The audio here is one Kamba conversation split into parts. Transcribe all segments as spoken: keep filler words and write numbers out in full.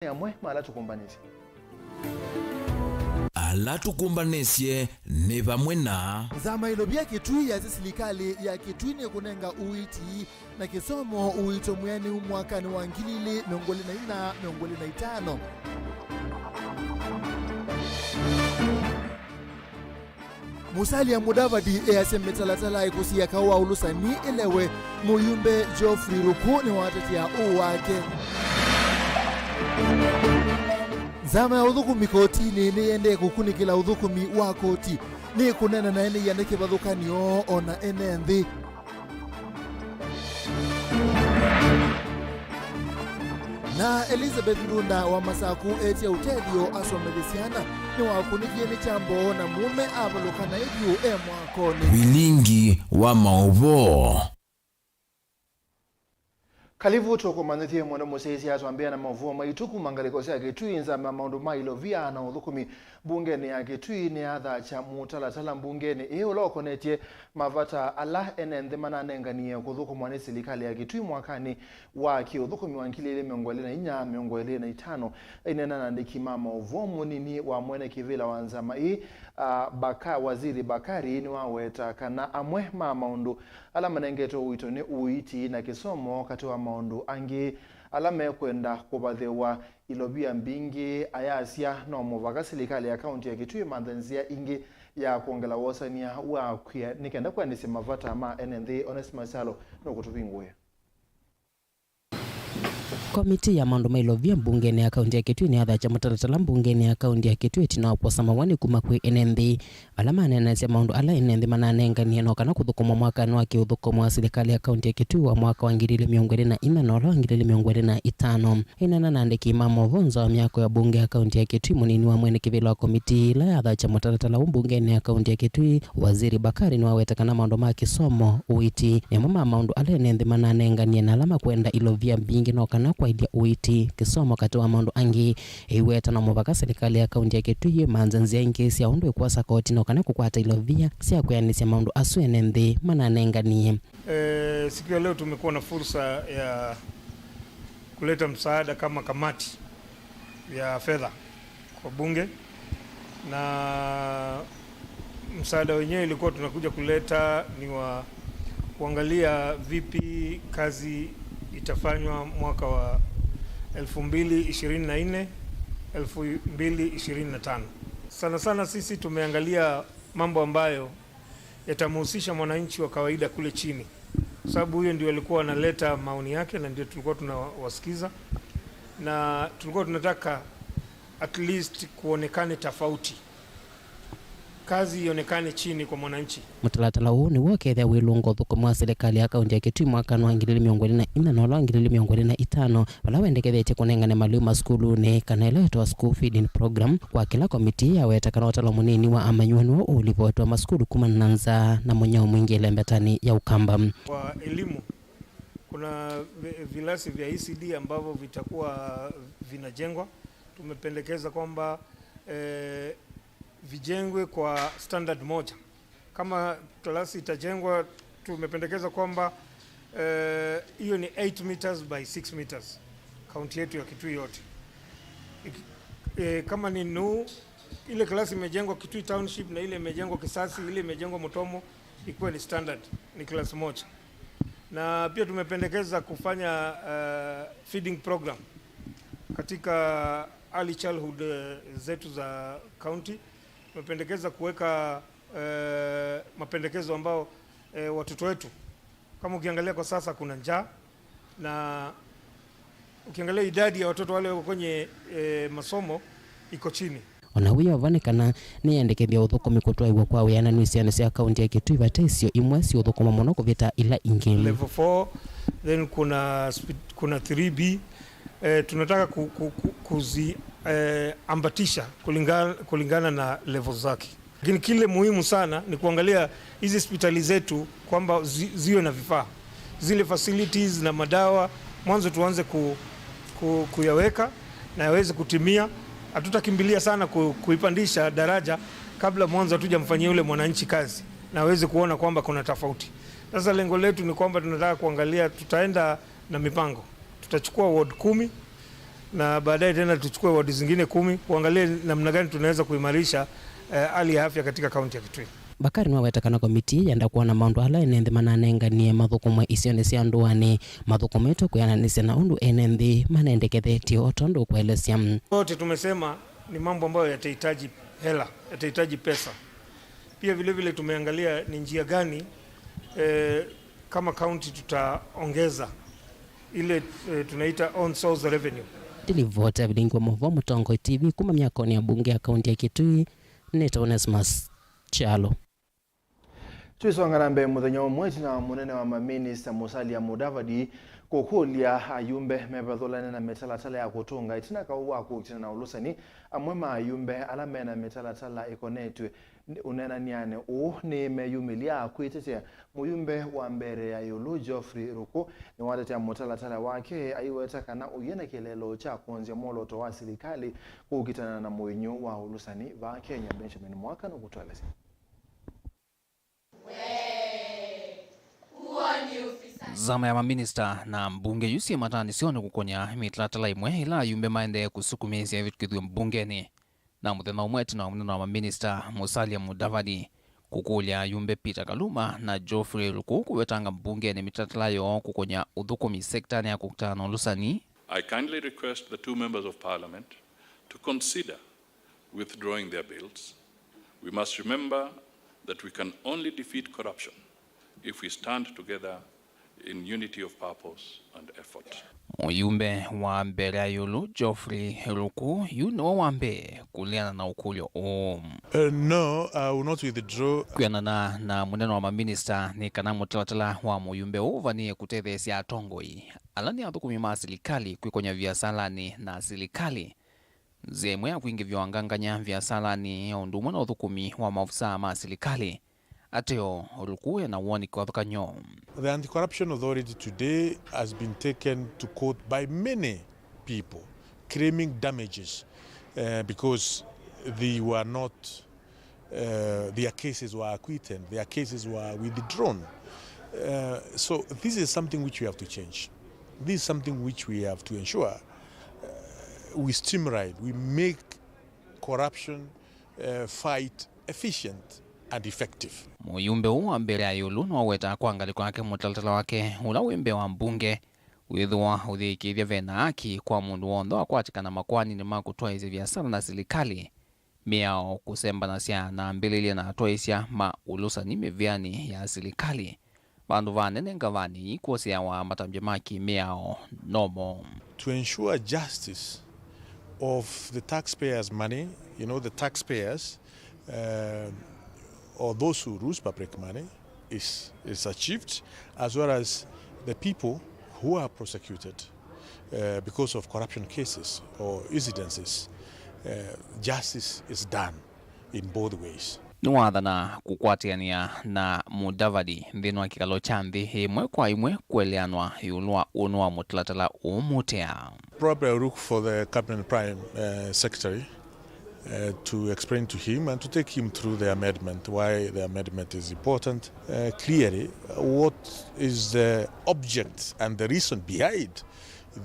nĩ amwe ma ala tũkũmbanĩsye. Ala tũkũmbanĩsye nĩ vamwe na. Nzama ĩlovya Kĩtui yasya silikalĩ ya Kĩtui nĩkũnenga ũiiti na kĩsomo ũito mwĩanĩu mwakanĩ wa ngili ilĩ mĩongo ĩlĩ na inya, mĩongo ĩlĩ na itano. Musalia Mudavadi easya mĩtalatala ĩkũsĩ ya kaũ wa ũlũsani ĩlewe. Mũyumbe Geoffrey Ruku nĩwatetea ũũ wake. Nzama ya ũthũkũmi kotinĩ nĩyendee kũkunĩkĩla ũthũkũmi wa koti. Nĩkũneena na ene ianda kĩvathũkany'o o na ene nthĩ. Na Elizabeth Ndunda wa Masaku etya ũtethyo asomethye syana nĩwakũnĩkie nĩ kyambo na mũũme avalũka naĩ vyũ e mwakonĩ. Vilingi wa maũvoo. Kalivu tũkũmanyĩthye mũno mũsyaĩĩsya twambĩa na maũvoo maitũ kuma ngalĩko sya Kĩtui. Nzama ya maũndũ ma ilovia na ũthũkũmi mbungenĩ ya Kĩtui nĩyathakya mũtalatala mbungenĩ ĩĩ ũla ũkonetye mavata ala ene nthĩ mananenganie kũthũkũmwa nĩ silikalĩ ya Kĩtui mwakanĩ wa kĩũthũkũmi wa ngili ilĩ mĩongo ĩlĩ na inya, mĩongo ĩlĩ na itano. Aineena na andĩki ma maũvoo, mũnini wa mwene kĩvĩla wa nzama ĩĩ, a, Baka-, Waziri Bakari nĩwaweta kana amwe ma maũndũ ala manengetwe ũito nĩ ũiiti na kĩsomo, katĩ wa maũndũ angĩ ala mekwenda kũvathĩwa ilovia mbingĩ. Ayasya no mũvaka silikalĩ ya kaunti ya Kĩtui ĩmanthe nzĩa ingĩ ya kwongela wosania wa kwĩa nĩ kenda kwĩanĩsya mavata ma ene nthĩ. Onesmus Kyalo nũkũtũvingũĩa. Komitii ya maũndũ ma ilovia mbungenĩ ya kaunti ya Kĩtui nĩyathakya mũtalatala mbungenĩ ya kaunti ya Kĩtui ĩtina wa kwosa mawoni kuma kwĩ ene nthĩ ala maneeneesya maũndũ ala ene nthĩ mananenganie no kana kũthũkũmwa mwakanĩ wa kĩũthũkũmi wa silikalĩ ya kaunti ya Kĩtui wa mwaka wa ngili ilĩ mĩongo ĩlĩ na inya na ũla wa ngili ilĩ mĩongo ĩlĩ na itano. Aineena na andĩki ma maũvoo nza wa myako ya mbunge ya kaunti ya Kĩtui, mũnini wa mwene kĩvĩla wa komitii ĩla yathakya mũtalatala ũũ mbungenĩ ya kaunti ya Kĩtui, Waziri Bakari, nĩwaweta kana maũndũ ma kĩsomo, ũiiti, nĩ amwe ma maũndũ ala ene nthĩ mananenganie na ala makwenda ilovia mbingĩ no kana kwaĩlya ũiiti, kĩsomo, katĩ wa maũndũ angĩ. Ĩiweta no mũvaka silikalĩ ya kaunti ya Kĩtui yĩmanthe nzĩa ingĩ sya ũndũ ĩkwosa koti no kana kũkwata ilovia sya kwĩanĩsya maũndũ asu ene nthĩ mananenganie. Eh, siku ya leo tumekuwa na fursa ya kuleta msaada kama kamati ya fedha kwa bunge, na msaada wenyewe ilikuwa tunakuja kuleta ni wa kuangalia vipi kazi itafanywa mwaka wa elfu mbili ishirini na nne, elfu mbili ishirini na tano. Sana sana sisi tumeangalia mambo ambayo yatamhusisha mwananchi wa kawaida kule chini, kwa sababu huyo ndio alikuwa analeta maoni yake na ndio tulikuwa tunawasikiza, na tulikuwa tunataka at least kuonekane tofauti, kazi ionekane chini kwa mwananchi. Mũtalatala ũũ nĩw'o ũkethĩa wĩlũnga ũthũkũmi wa silikalĩ ya kaunti ya Kĩtui mwakanĩ wa ngili ilĩ mĩongo ĩlĩ na inya na ũla wa ngili ilĩ mĩongo ĩlĩ na itano, vala wendekethetye kũnengane malĩu masukulunĩ, kana ĩla yĩtawa school feeding program, kwa kĩla komitii yaweta kana ũtalo mũnini wa amanyĩw'a nĩw'o ũũlivotwa masukulu kumana na nzaa na mũnyao mwingĩ ĩlembetanĩ ya Ũkamba. Kwa elimu, kuna vi-, vilasi vya E C D ambavyo vitakuwa vinajengwa. Tumependekeza kwamba, eh, vijengwe kwa standard moja. Kama klasi itajengwa, tumependekeza kwamba, eh, hiyo ni eight meters by six meters, kaunti yetu ya Kitui yote. Iki-, eh, kama ni nuu, ile klasi imejengwa Kitui Township na ile imejengwa Kisasi, ile imejengwa Mutomo, ikuwe ni standard, ni klasi moja. Na pia tumependekeza kufanya, eh, feeding program katika early childhood, eh, zetu za county. Tumependekeza kuweka, eh, mapendekezo ambao, eh, watoto wetu, kama ukiangalia kwa sasa kuna njaa, na ukiangalia idadi ya watoto wale wako kwenye, eh, masomo iko chini. O na wĩova nĩ kana nĩyendekethya ũthũkũmi kũtwaĩwa kwa wĩananu isionĩ sya kaunti ya Kitui vate isio imwe siũthũkũma mũno kũvĩta ila ingĩ. Level four, then kuna spe-, kuna three B. Eh, tunataka ku-, ku-, ku-, kuzi-, eh, ambatisha kulinga-, kulingana na level zake. Lakini kile muhimu sana ni kuangalia hizi hospitali zetu kwamba zi-, ziwe na vifaa. Zile facilities na madawa, mwanzo tuanze ku-, ku-, kuyaweka na yaweze kutimia. Hatutakimbilia sana ku-, kuipandisha daraja kabla mwanzo hatujamfanyia yule mwananchi kazi na aweze kuona kwamba kuna tofauti. Sasa lengo letu ni kwamba tunataka kuangalia, tutaenda na mipango. Tutachukua ward kumi, Na baadaye tena tuchukue wadi zingine kumi, kuangalia namna gani tunaweza kuimarisha, eh, hali ya afya katika kaunti ya Kitui. Bakari nĩwaweta kana komitii yenda kwona maũndũ ala ene nthĩ mananenganie mathũkũmwe isionĩ sya ndũanĩ mathũkũmĩtwe kwĩananĩsya na ũndũ ene nthĩ manendekethetye, o tondũ ũkũelesya. Yote tumesema ni mambo ambayo yatahitaji hela, yatahitaji pesa. Pia vile vile tumeangalia ni njia gani, eh, kama county tutaongeza ile, eh, tunaita own source revenue. Ndilivota vilingwa mavo Mũtongoi T V kuma myakonĩ ya mbunge ya kaunti ya Kitui, nĩtawa Onesmus Kyalo. Twisonga na mbee, mũthenya ũmwe ĩtina wa mũnene wa maminista Musalia Mudavadi kũkũlya ayumbe mevathũlane na mĩtalatala ya kũtũnga ĩtina kaũ wa kũkitana na ũlũsani, amwe ma ayumbe ala mena mĩtalatala ĩkonetw'e ũneenany'anĩ ũũ nĩmeyumĩlya kwĩtetea. Mũyumbe wa mbere ya ĩũlũ Geoffrey Ruku nĩwatetea mũtalatala wake, aiweta kana ũyĩ na kĩeleelo kya kwonzya mwolooto wa silikalĩ kũkitana na mũinyũ wa ũlũsani vaa Kenya. Benjamin Mwaka nũkũtũelesya. Nzama ya maminista na mbunge yu syĩ mataanĩsyonĩ kũkũnya mĩtalatala ĩmwe ĩla ayumbe maendee kũsukumĩĩsya ĩvĩtũkĩthw'e mbungenĩ. Na mũthenya ũmwe ĩtina wa mũnene wa maminista Musalia Mudavadi kũkũlya ayumbe Peter Kaluma na Geoffrey Ruku kũvetanga mbungenĩ mĩtalatala yoo kũkũnya ũthũkũmi sektanĩ ya kũkitana na ũlũsani. I kindly request the two members of parliament to consider withdrawing their bills. We must remember that we can only defeat corruption if we stand together in unity of purpose and effort. Mũyumbe wa mbere ya ĩũlũ Geoffrey Ruku yu nĩwe wa mbee kũleana na ũkũlyo ũũ. Uh, no, I will not withdraw. Kwĩanana na mũnene wa maminista, nĩ kana mũtalatala wa mũyumbe ũũ ũvanĩe kũtetheesya atongoi ala nĩ athũkũmi ma silikalĩ kwĩkony'a viasalanĩ na silikalĩ. Nzĩa ĩmwe ya kwingĩvya wangangany'a viasalanĩ o ũndũ ũmwe na ũthũkũmi wa maovisaa ma silikalĩ. Ateo, Ruku ena woni kĩvathũkany'o. The Anti-Corruption Authority today has been taken to court by many people claiming damages, uh, because they were not, uh, their cases were acquitted, their cases were withdrawn. Uh, so this is something which we have to change. This is something which we have to ensure, uh, we streamline, we make corruption, uh, fight efficient and effective. Mũyumbe ũũ wa mbere ya ĩũlũ nĩwawetaa kwa ngalĩko yake mũtalatala wake ũla wĩ mbee wa mbunge wĩthĩwa ũyĩĩkĩĩthya ve na haki kwa mũndũ w'onthe wakwatĩkana makoaninĩ ma kũtwaĩĩsya viasala na silikalĩ, mĩao, kũsembanasya na ambĩlĩlya na atwaĩĩsya ma ũlũsani mĩvĩanĩ ya silikalĩ, vandũ va anene ngavanĩ, kwosea wa matambya ma kĩmĩao nomo. To ensure justice of the taxpayers' money, you know, the taxpayers, uh, or those who lose public money is, is achieved, as well as the people who are prosecuted, uh, because of corruption cases or incidences, uh, justice is done in both ways. Nĩwathana kũkwatĩanĩa na Mudavadi nthĩnĩ wa kĩkalo kya nthĩ ĩmwe kwa ĩmwe kũeleanwa ĩũlũ wa ũnũ wa mũtalatala ũũ mũtea. Probably I'll look for the cabinet prime, uh, secretary, uh, to explain to him and to take him through the amendment, why the amendment is important. Uh, clearly, what is the object and the reason behind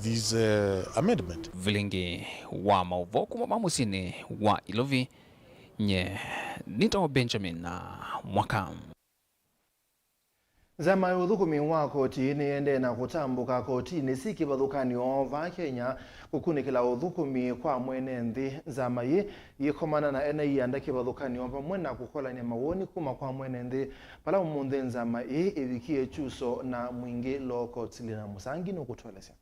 this, uh, amendment? Vilingi wa maũvoo kuma va mũsyĩnĩ wa Ilovi. Nye nĩtawa Benjamin na Mwaka. Nzama ya ũthũkũmi wa koti nĩyendee na kũtambũka kotinĩ syĩ kĩvathũkany'o vaa Kenya kũkunĩkĩla ũthũkũmi kwa mwene nthĩ. Nzama ĩĩ yĩkomana na ene ianda kĩvathũkany'o vamwe na kũkolany'a mawoni kuma kwa mwene nthĩ, vala ũmũnthĩ nzama ĩĩ ĩvikie kyuso na mwingĩ. Law Court Lina Mũsangi nũkũtũelesya.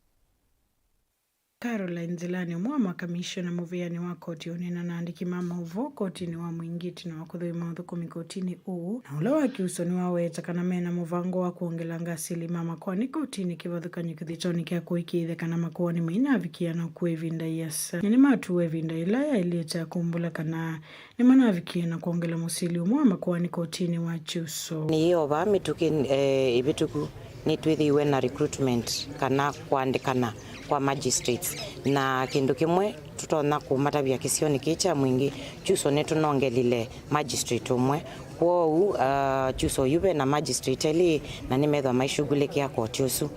Caroline Nzilani, ũmwe wa makamishona mũvĩanĩ wa koti, ũneena na andĩki ma maũvoo kotinĩ wa mwingĩ ĩtina wa kũthũima ũthũkũmi kotinĩ ũũ, na ũla wa kyuso nĩwaweta kana mena mũvango wa kwongela ngasili ma makoani kotinĩ kĩvathũkany'o kĩthitoni kya kũĩkĩĩthya kana makoani mainavikĩa na ũkũa ĩvinda ĩasa. Na nĩmatuwa ĩvinda ĩla yaĩlĩte ya kũmbũla kana nĩmanavikie na kwongela mũsili ũmwe wa makoani kotinĩ wa kyuso. Nĩyĩova mĩtũkĩ, eh, ĩvĩtũku nĩtwĩthĩiwe na recruitment kana kũandĩkana kwa magistrates, na kĩndũ kĩmwe tũtonya kũmatavya kĩsionĩ kĩĩ kya mwingĩ, kyuso nĩtũnongelile magistrate ũmwe. Kwoou, ah, kyuso yu ve na magistrate elĩ, na nĩmethwa maishughulikĩa koti ũsu.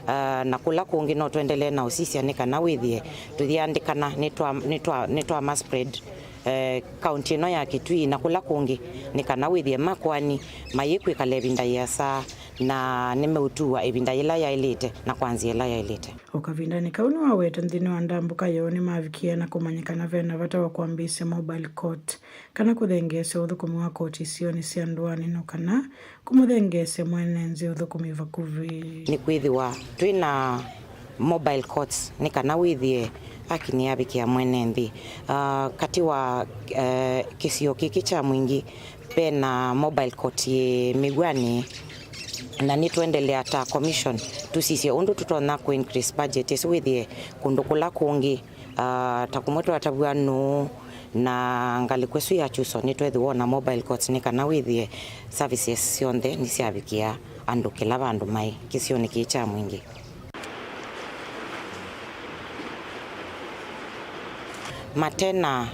Ah, na kũla kũngĩ no tũendelee na ũsisya nĩ kana wĩthĩe tũyĩandĩkana nĩ twa, nĩ twa, nĩ twa ma spread, eh, kaunti ĩno ya Kitui na kũla kũngĩ, nĩ kana wĩthĩe makoani mayĩkwĩkala ĩvinda yĩasa na nĩmeũtuwa ĩvinda yĩla yaĩlĩte na kwa nzĩa ĩla yaĩlĩte. O kavindanĩ kau nĩwaweta nthĩnĩ wa ndambũka yoo nĩmavikie na kũmanya kana vena vata wa kwambĩĩsya mobile court kana kũthengeesya ũthũkũmi wa koti isionĩ sya ndũanĩ no kana kũmũthengeesya mwene nthĩ ũthũkũmi vakuvĩ. Nĩkwĩthĩwa twĩ na mobile courts nĩ kana wĩthĩe haki nĩyavikĩa mwene nthĩ. Ah, katĩ wa, eh, kĩsio kĩkĩ kya Mwingĩ, ve na mobile court yĩ mĩw'anĩ, na nĩtũendelea ta commission tũsisye ũndũ tũtonya kũ increase budget ĩsu wĩthĩe kũndũ kũla kũngĩ, ah, ta kũmwe twatavw'a nũũ na ngalĩko ĩsu ya Chuso nĩtwethĩwa na mobile courts nĩ kana wĩthĩe services syonthe nĩsyavikĩa andũ kĩla vandũ maĩ kĩsionĩ kĩĩ kya Mwingĩ. Mate na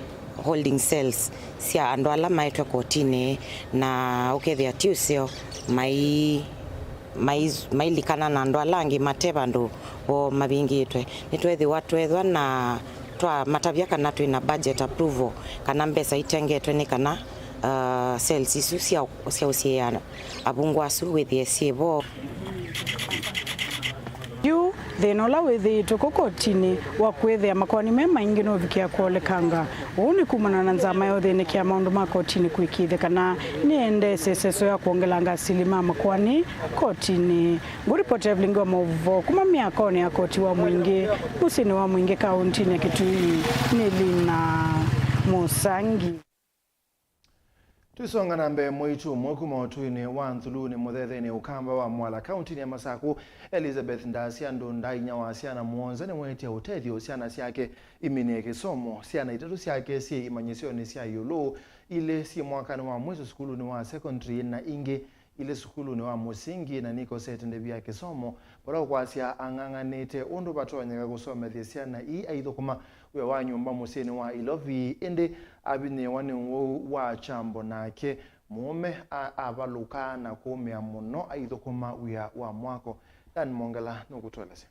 holding cells sya andũ ala maetwe kotinĩ, na ũkethĩa ti ũseo mai, mai, mailikana na andũ ala angĩ mate vandũ voo mavingĩtwe. Nĩtwethĩwa twethwa na twamatavya kana twĩ na budget approval, kana mbesa itengetwe nĩ kana, uh, cells isu sya, sya ũsiĩĩa avungwa asu wĩthĩe syĩ vo. Yu thĩna ũla wĩthĩĩtwe kũ kotinĩ wa kwĩthĩa makoani me maingĩ nũvikĩa kũolekanga. Ũu nĩ kumana na nzama ya ũthĩnĩkĩa maũndũ ma kotinĩ kũĩkĩĩthya kana nĩendee ĩseso ya kwongelanga asili ma makoani kotinĩ. Ngũripoti Evelyn wa maũvoo kuma myakonĩ ya koti wa Mwingĩ mũsyĩnĩ wa Mwingĩ kauntinĩ ya Kitui nĩ Lina Mũsangi. Tũisonga na mbee, mwĩĩtu ũmwe kuma ũtũinĩ wa Nthuluni Mũthethenĩ Ũkamba wa Mwala kauntinĩ ya Masaku, Elizabeth Ndasya Ndunda, inya wa syana mũonza, nĩwetie ũtethyo syana syake iminĩe kĩsomo. Syana itatũ syake syĩ imanyĩsyonĩ sya ĩũlũ, ilĩ syĩ mwakanĩ wa mwiso sukulunĩ wa sekondari na ingĩ ilĩ sukulunĩ wa mũsingi na nikosete ndĩvi ya kĩsomo, vala ũkwasya ang'ang'anĩte ũndũ vatonyeka kũsomethya syana ii aithũkũma wĩa wa nyũmba mũsyĩnĩ wa Ilovi, ĩndĩ avinyĩĩwa nĩ ũwau wa kyambo nake mũũme a-, avalũka na kũũmĩa mũno aithũkũma wĩa wa mwako. Dan Mongela nũkũtũelesya.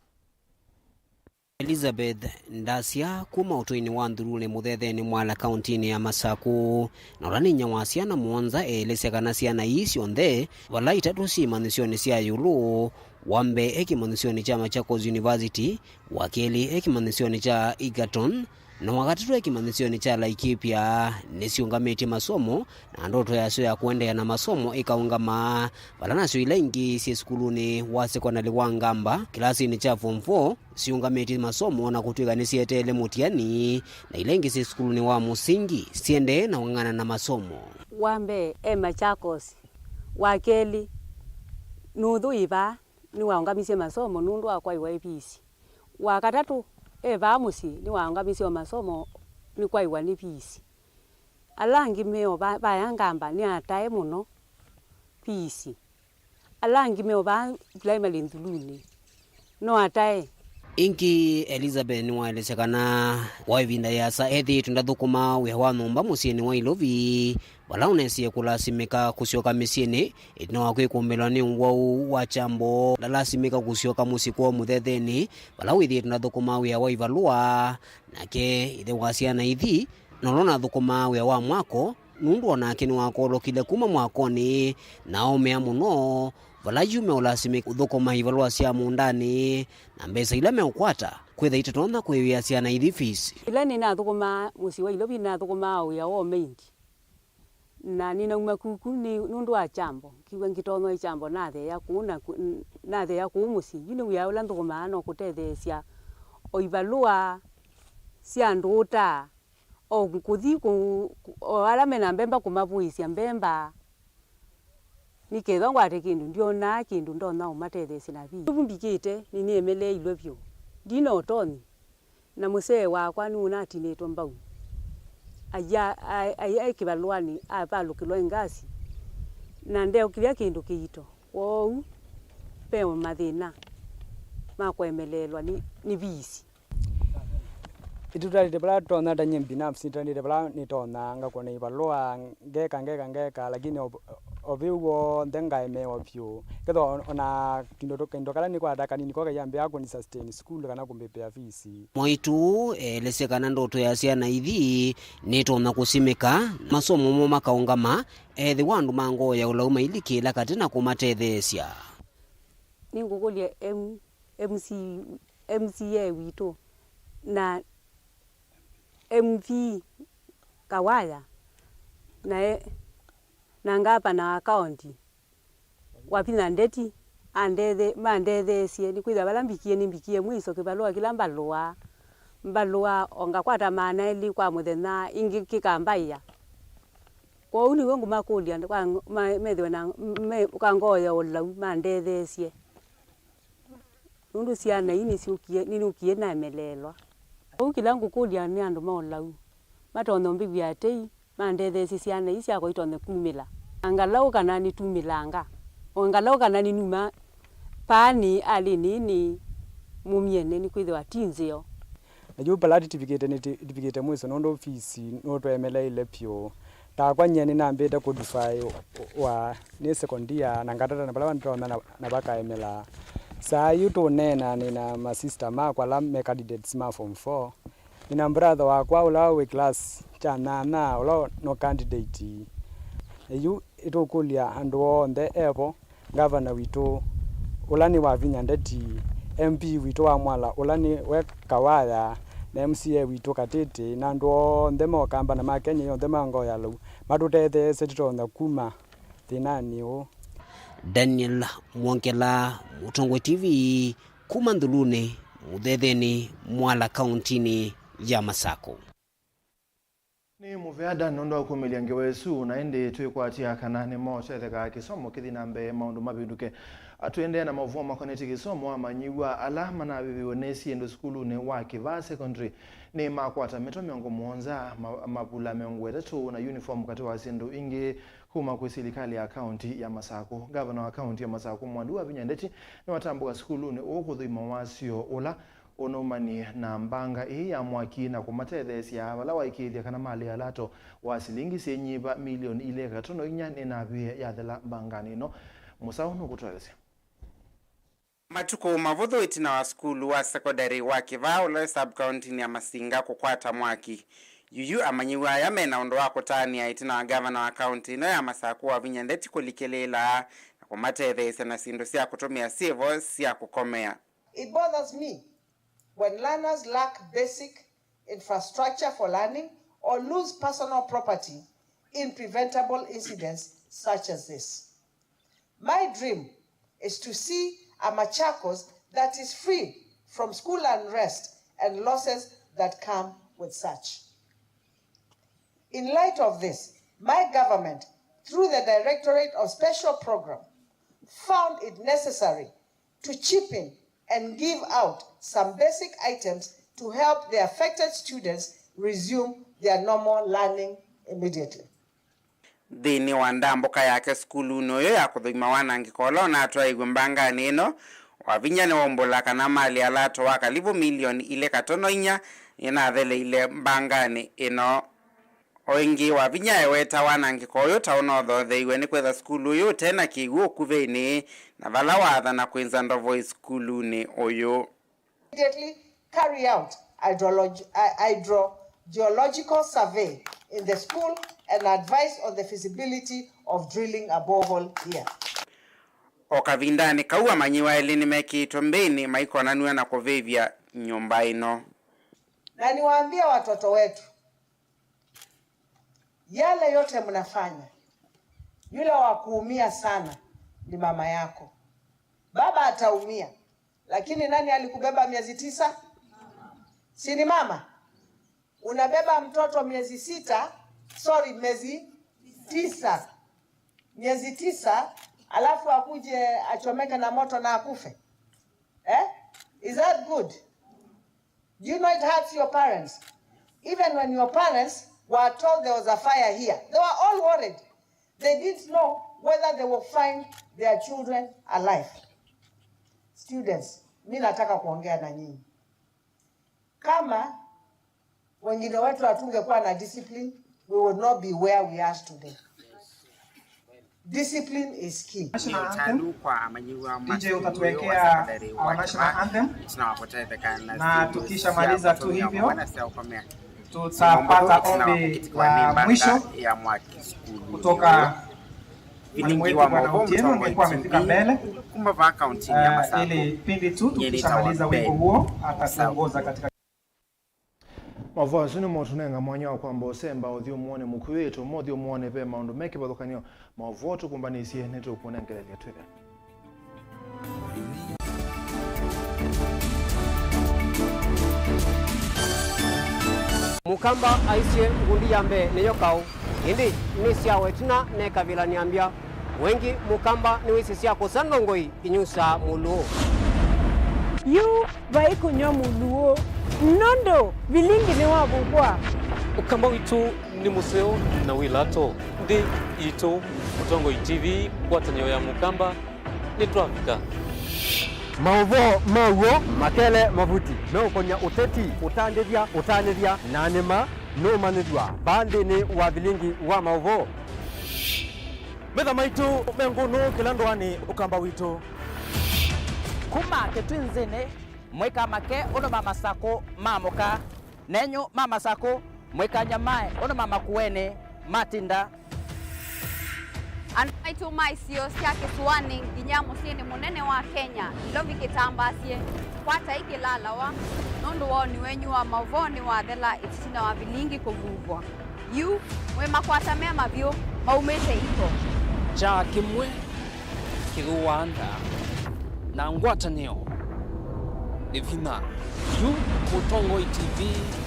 Elizabeth Ndasya kuma ũtũinĩ wa Nthuluni Mũthethenĩ Mwala kauntinĩ ya Masaku, na ũla nĩ inya wa syana mũonza, elesya kana syana ii syonthe, vala itatũ syĩ imanyĩsyonĩ sya ĩũlũ, wa mbee e kĩmanyĩsyonĩ kya Machakos University, wa kelĩ e kĩmanyĩsyonĩ kya Egerton, na wa katatũ e kĩmanyĩsyonĩ kya Laikipia, nĩsyũngamĩtye masomo, na ndoto yasyo ya kũendeea na masomo ĩkaũngama, vala nasyo ila ingĩ syĩ sukulunĩ wa sekondalĩ wa Ngamba, kĩlasinĩ kya form four, syũngamĩtye masomo na kũtw'ĩka nĩsyeteele mũtiani, na ila ingĩ syĩ sukulunĩ wa mũsingi siendee na kũng'ang'ana na masomo. Wa mbee e Machakos, wa kelĩ nũthũ ĩ vaa nĩwaũngamisye masomo nũndũ wa kwaĩwa nĩ visi, wa katatũ e vaa mũsyĩ nĩwaũngamisye o masomo nĩ kwaĩwa nĩ visi. Ala angĩ me o va-, vaya Ngamba nĩ atae mũno visi. Ala angĩ me o vaa primary Nthuluni no atae. Ĩngĩ, Elizabeth nĩwaelesya kana kwa ĩvinda yĩasa ethĩĩtwe ndathũkũmaa wĩa wa nyũmba mũsyĩnĩ wa Ilovi, vala ũnesie kũlasimĩka kũsyoka mĩsyĩnĩ ĩtina wa kwĩkũmbĩlwa nĩ ũwau wa kyambo. Ndalasimĩka kũsyoka mũsyĩ kwoo Mũthethenĩ, vala wĩthĩĩtwe ndathũkũmaa wĩa wa ivalũa. Nake ĩthe wa syana ithi, na ũla ũnathũkũmaa wĩa wa mwako, nũndũ o nake nĩwakolokile kuma mwakonĩ na aũmĩa mũno, vala yu meũlasimĩka kũthũkũma ivalũa sya mũũndanĩ na mbesa ila meũkwata kwĩtha itatonya kũĩvĩa syana ithi fees. Ĩla nĩnathũkũmaa mũsyĩ wa Ilovi, nĩnathũkũmaa o wĩa wa ũmeindi. Na nĩnauma kuku nĩ, nũndũ wa kyambo. Ngiw'a ngĩtonywa ĩ kyambo, natheea kũu na kũ-, n-, natheea kũu mũsyĩ. Yu nĩ wĩa ũla nthũkũmaa no kũtetheesya o ivalũa sya ndũũta, o kũthi kũ-, kũ-, o ala mena mbemba kũmavũĩsya mbemba. Nĩ kethwa ngwate kĩndũ, ndyonaa kĩndũ ndonya ũmatetheesya na vii. Vu mbikĩte, nĩnĩemeleeilwe vyũ. Ndina ũtonyi. Na mũsee wakwa nũnatinĩtwe mbau. Aia, ai, ai, ai kĩvalũanĩ, avalũkĩlwa ĩ ngasi, na ndeũkĩlya kĩndũ kĩito. Kwoou ve mathĩna ma kũemeleelwa nĩ, nĩ viisi. Ĩtũtalĩte vala tũtonya, ta nyie binafsi, nĩtalĩte vala nĩtonya, ngakũna ivalũa, ngeka, ngeka, ngeka, lakini o-, O vĩu w'onthe ngaemeewa vyũ. Kethwa o-, ona kĩndũ tũ-, kĩndũ kala nĩkwata kanini ko kayambĩĩa kũni sustain school kana kũmbĩpĩa fees. Mwaitũ ũũ elesya kana ndoto ya syana ithi nĩtonya kũsimĩka, masomo moo makaũngama, ethĩwa andũ ma ngoo ya ũlau mailikĩla katĩ na kũmatetheesya. Nĩngũkũlya M-, M C, M C A witũ na M P Kawaya na e-, na ngavana wa kaunti Wavinya Ndeti andethe-, mandetheesye, nĩkwĩthĩwa vala mbikie nĩmbikie mwiso kĩvalũa kĩla mbalũaa. Mbalũaa o ngakwata maana elĩ kwa mũthenya, ĩngĩ kĩkambaĩa. Kwoou nĩw'o ngũmakũlya kwa ng-, ma-, methĩwe na me-, kwa ngoo ya ũlau mandetheesye. Nũndũ syana ii nĩsyũkie, nĩnũkie naemeleelwa. Kwoou kĩla ngũkũlya nĩ andũ ma ũlau matonye ũmbĩvya tei, mandetheesye syana ii syakwa itonye kumĩla. Na ngalaũ kana nĩtumĩlanga, o ngalaũ kana nĩnuma paani alĩnĩ nĩ mũmyene, nĩkwĩthĩwa ti nzeo. Na yu vala tũtivikĩte, nĩtĩ-, tũtivikĩte mwiso nũndũ fees nũtũemeleile vyũ. Takwa nyie nĩnambĩte qualify wa nĩ second year na ngatata na vala ndĩtonya na, na vakaemela. Saa yu tũneena nĩna ma sister makwa ala me candidates ma form four. Nĩna brother wakwa ũla wĩ class kya nyanya ũla no candidate. Na yu ĩtũkũlya andũ onthe evo, ngavana witũ ũla nĩ Wavinya Ndeti, M P witũ wa Mwala ũla nĩ we Kawaya, na M C A witũ Katĩtĩ, na andũ onthe ma Ũkamba na ma Kenya yonthe ma ngoo ya lou matũtetheesye tũtonya kuma thĩnanĩ ũũ. Daniel Mwongela, Mũtongoi T V, kuma Nthulunĩ, Mũthethenĩ, Mwala, kauntinĩ ya Masakũ. Nĩ mũvea Dan nũndũ wa kumĩlya ngewa ĩsu, na ĩndĩ twĩkwatya kana nĩmotetheka kĩsomo kĩthi na mbee maũndũ mavĩndũke. Atũendee na maũvoo makonetye kĩsomo, amanyĩw'a ala manavĩvĩwe nĩ syĩndũ sukulunĩ wa Kĩvaa Secondary nĩ makwata mĩtwe mĩongo mũonza, ma-, mavula mĩongo ĩtatũ na uniform katĩ wa syĩndũ ingĩ kuma kwĩ silikalĩ ya kaunti ya Masakũ. Ngavana wa kaunti ya Masakũ Mwaliu Wavinya Ndeti nĩwatambũka sukulunĩ ũũ kũthũima wasyo ũla ũnaumanie na mbanga ĩĩ ya mwaki na kũmatetheesya vala waĩkĩĩthya kana malĩ ya lato wa silingi syĩnyiva milioni ilĩ katono inya nĩnavie yathela mbanganĩ ĩno. Mũsaũ nũkũtũelesya. Matukũ mavũthũ ĩtina wa sukulu wa sekondalĩ wa Kĩvaa ũla wĩ sub-kauntinĩ ya Masinga kũkwata mwaki, yuyu amanyĩw'a aya mena ũndũ wa kũtanĩa ĩtina wa ngavana wa kaunti ĩno ya Masakũ Wavinya Ndeti kũlikĩlĩĩla na kũmatetheesya na syĩndũ sya kũtũmĩa syĩvo sya kũkomea. It bothers me when learners lack basic infrastructure for learning or lose personal property in preventable incidents such as this. My dream is to see a Machakos that is free from school unrest and losses that come with such. In light of this, my government, through the Directorate of Special Program, found it necessary to chip in and give out some basic items to help the affected students resume their normal learning immediately. Nthĩnĩ wa ndambũka yake sukulunĩ ũyũ ya kũthũima wanangĩko ũla ũnatwaĩiw'e mbanganĩ ĩno, Wavinya nĩwaumbũla kana malĩ ya lato wa kalivũ milioni ilĩ katono inya nĩnatheleile mbanganĩ ĩno. O ĩngĩ, Wavinya eweta wanangĩko ũyũ ta ũnothotheiwe nĩ kwĩtha sukulu ũyũ ũte na kĩw'ũ ũkuvĩnĩ na vala waathana kwĩnza ndovoi sukulunĩ ũyũ. Immediately carry out hydrolog-, uh, hydrogeological survey in the school and advise on the feasibility of drilling a borehole here. O kavindanĩ kau, amanyĩw'a elĩ nĩmekĩĩtwe mbĩnĩ maikonanw'a na kũvĩvya nyũmba ĩno. Na niwaambie watoto wetu, yale yote mnafanya, yule wa kuumia sana ni mama yako. Baba ataumia, lakini nani alikubeba miezi tisa? Si ni mama? Unabeba mtoto miezi sita, sorry, miezi tisa. Miezi tisa, alafu akuje achomeke na moto na akufe. Eh? Is that good? Do you know it hurts your parents? Even when your parents were told there was a fire here, they were all worried. They didn't know whether they will find their children alive. Students, mi nataka kuongea na nyinyi. Kama wengine wetu hatungekuwa na discipline, we would not be where we are today. Discipline is key. National anthem. D J, utatuwekea our national anthem. Na tukishamaliza tu hivyo, tutapata ombi la mwisho kutoka mwalimu wetu Bwana Otieno, angekuwa amefika mbele, eh, ili pindi tu tukishamaliza wimbo huo, atatuongoza katika Maũvoo asu nĩmo ũtũnenga mwanya wa kwamba ũsemba ũthyũmũonĩ mũkw'ĩĩtu. Ũmũnthĩ ũmũonĩ ve maũndũ me kĩvathũkany'o. Maũvoo tũkũmbanĩsye nĩtũkũnengelelya twĩthĩa. Mũkamba aisye ngundi ya mbee nĩyo kaũ, ĩndĩ nĩ sya wetina nekavilany'a mbya. Wengi Mũkamba nĩwĩsĩ sya kũsa ndongoi inyusaa mũlũũ. Yu vai kũnyw'a mũlũũ, nũndũ vilingi nĩwavuvwa. Ũkamba witũ nĩ mũseo na wĩ lato. Nthĩ yitũ, Mũtongoi T V, ngwatanĩo ya Mũkamba, nĩtwavika. Maũvoo ma w'o makele mavuti meũkonya ũteti, ũtandĩthya, ũtanĩthya, na nĩma nũmanyĩthw'a vaa nthĩnĩ wa vilingi wa maũvoo. Metha maitũ me ngũnũ kĩla ndũanĩ Ũkamba witũ. Kuma Kĩtwinzĩnĩ, mwĩkamake ũndũ ma Masakũ maamũka, nenyu ma Masakũ, mwĩkanyamae ũndũ ma Makueni matinda. Andũ maitũ ma isio sya kĩsũanĩ nginya mũsyĩnĩ mũnene wa Kenya, Nairobi kĩtambaasye, kwatai kĩlalawa, nũndũ woni wenyu wa maũvoo nĩwathela ĩtina wa vilingi kũvuvwa. Yu, mwĩ makwata me mavyũ, maumĩte iko. Kyaa kĩmwe kĩthũaa nda, na ngwatanĩo nĩ vinya. Yu, Mũtongoi T V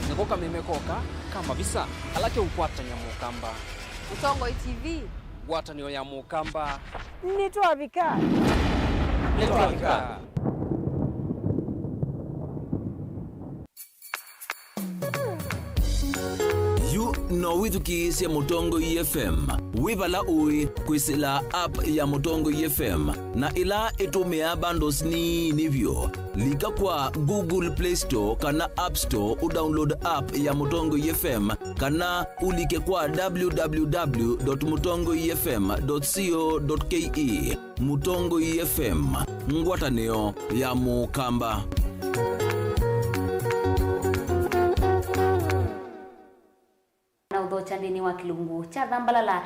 nĩko kameme koka ka mavisa ala keũkwatany'a Mũkamba. Mũtongoi T V. Ngwatanĩo ya Mũkamba. Nĩtwavika. Nĩtwavika. Yu no wĩthukĩĩsye Mũtongoi F M wĩ vala ũĩ kwĩsĩla app ya Mũtongoi F M, na ĩla ĩtũmĩaa bundles nini vyũ. Lika kwa Google Play Store kana App Store ũdownload app ya Mũtongoi F M, kana ũlike kwa w w w dot mũtongoi f m dot co dot k e. Mũtongoi F M, ngwatanĩo ya Mũkamba. Na ũthokya nthĩnĩ wa kĩlungu kya Thambalala.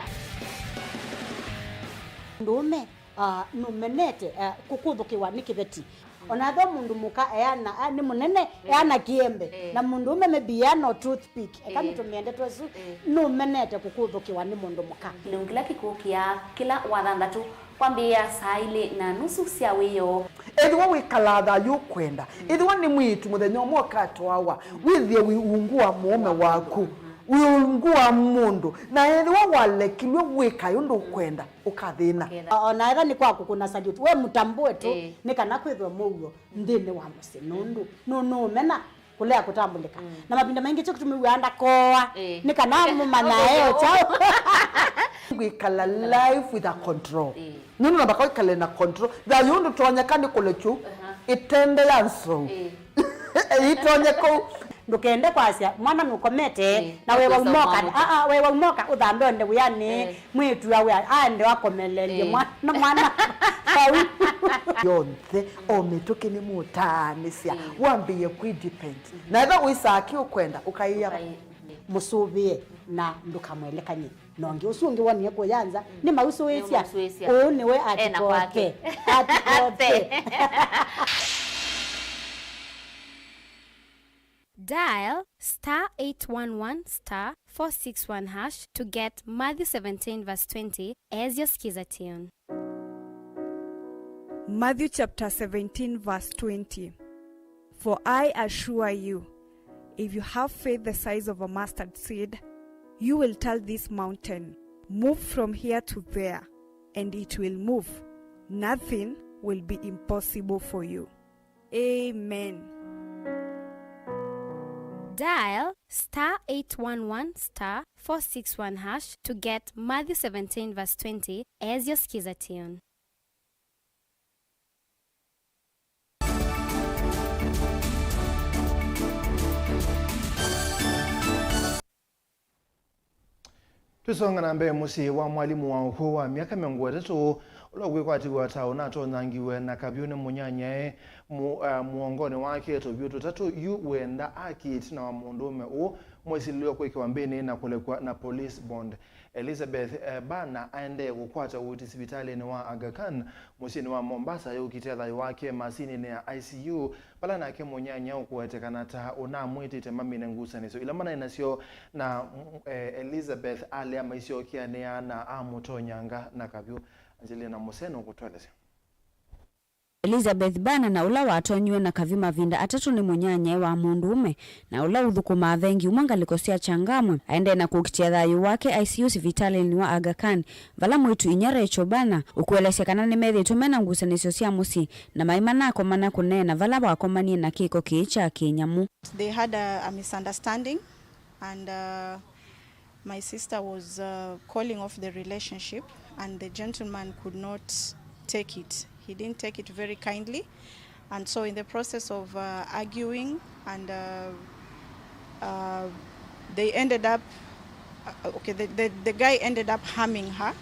Mũndũũme, ah, nũmenete, ah, kũkũthũkĩwa nĩ kĩveti. O na ethĩwa mũndũ mũka eana, a, nĩ mũnene, eana kĩembe, na mũndũũme maybe eana o toothpick, eka nĩtũmĩe ndeto ĩsu, nũmenete kũkũthũkĩwa nĩ mũndũ mũka. Kĩlungu kĩla kĩkũkĩa kĩla Wathanthatũ kwambĩĩa saa ilĩ na nusu sya wĩoo. Ethĩwa wĩkalaa thayũ ũkwenda, ethĩwa nĩ mwĩĩtu mũthenya ũmwe ũkatwawa, wĩthĩe wĩ ungu wa mũũme waku, wĩ ungu wa mũndũ, na ethĩwa walekilw'e wĩkae ũndũ ũkwenda, ũkathĩna. O na ethĩwa nĩ kwa kũkũna salute, we mũtambũe tu, nĩ kana kwĩthwe mũuo nthĩnĩ wa mũsyĩ, nũndũ nũnũũmena kũlea kũtambũlĩka. Na mavinda maingĩ kyo kĩtumi wĩaa ndakooa, nĩ kana mũmanyae o kyaũ. Kwĩkala life with a control. Nũndũ namba kwĩkale na control. Thayũ ndũtonyeka nĩ kũlekyu ĩtende ya nsou. Ĩitonye kũu. Ndũkende kwasya mwana nũkomete, na wewa umoka, aa, wewa umoka ũthambe onde wĩanĩ, mwĩĩtu awe aende akomelelye mwana, mwana vau. Yonthe, o mĩtũkĩ nĩmũtaanĩsya, wambĩĩe kwĩ depend. Na ethĩwa ũisaa kĩ ũkwenda, ũkaĩa. Mũsũvĩe na ndũkamwelekany'e. Na ũngĩ ũsu ũngĩ wonie kũya nza, nĩmausũĩsya. Nĩmausũĩsya. Ũũ nĩwe atikote. Atikote. Dial star eight one one star four six one hash to get Matthew seventeen verse twenty as your skiza tune. Matthew chapter seventeen verse twenty. For I assure you, if you have faith the size of a mustard seed, you will tell this mountain, "Move from here to there," and it will move. Nothing will be impossible for you. Amen. Dial star eight one one star four six one hash to get Matthew seventeen verse twenty as your skiza tune. Tũisonga na mbee, mũsyĩ wa mwalimũ wa ũkũũ wa myaka mĩongo ĩtatũ ũla ũkwĩkwatĩw'a ta ũnatonyangiwe na kavyũ nĩ mũnyanyae mu-, eh, mũongonĩ wake tũvyũ tũtatũ yu wenda aki ĩtina wa mũndũũme ũũ mwĩsilĩlwa kwĩkĩwa mbĩnĩ na kũlekw'a na police bond. Elizabeth, eh, Bana aendee kũkwata ũiiti sivitalĩnĩ wa Aga Khan mũsyĩnĩ wa Mombasa yũkitĩa thayũ wake masinĩnĩ ya I C U, vala nake mũnyanya ũkũwetekana ta ũnamwĩtĩte mamine ngusanĩsyo ila manaĩ nasyo na, mm, eh, Elizabeth alea maisyokeanĩa na amũtonyanga na kavyũ. Angelina Museno kũtũelesya. Elizabeth Bana, na ũla watonyiwe na kavyũ mavinda atatũ nĩ mũnyanyae wa mũndũũme, na ũla ũthũkũmaa vengi ũmwe ngalĩko sya Changamwe, aendee na kũkitĩa thayũ wake I C U sivitalĩnĩ wa Aga Khan, vala mwĩĩtu inyia Rachel Bana ũkũelesya kana nĩmethĩĩtwe mena ngusanĩsyo sya mũsyĩ na maĩ manakomana kũneena vala wakomanie na kĩko kĩĩ kya kĩnyamũ. They had a, a misunderstanding and, uh, my sister was, uh, calling off the relationship and the gentleman could not take it. He didn't take it very kindly. And so in the process of, uh, arguing and, uh, uh, they ended up, uh, okay, the, the, the guy ended up harming her.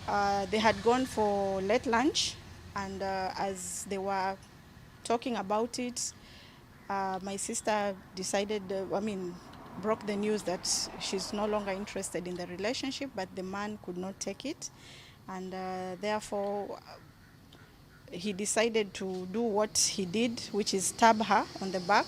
Uh, they had gone for late lunch and, uh, as they were talking about it, uh, my sister decided, uh, I mean, broke the news that she's no longer interested in the relationship, but the man could not take it. And, uh, therefore, uh, he decided to do what he did, which is stab her on the back.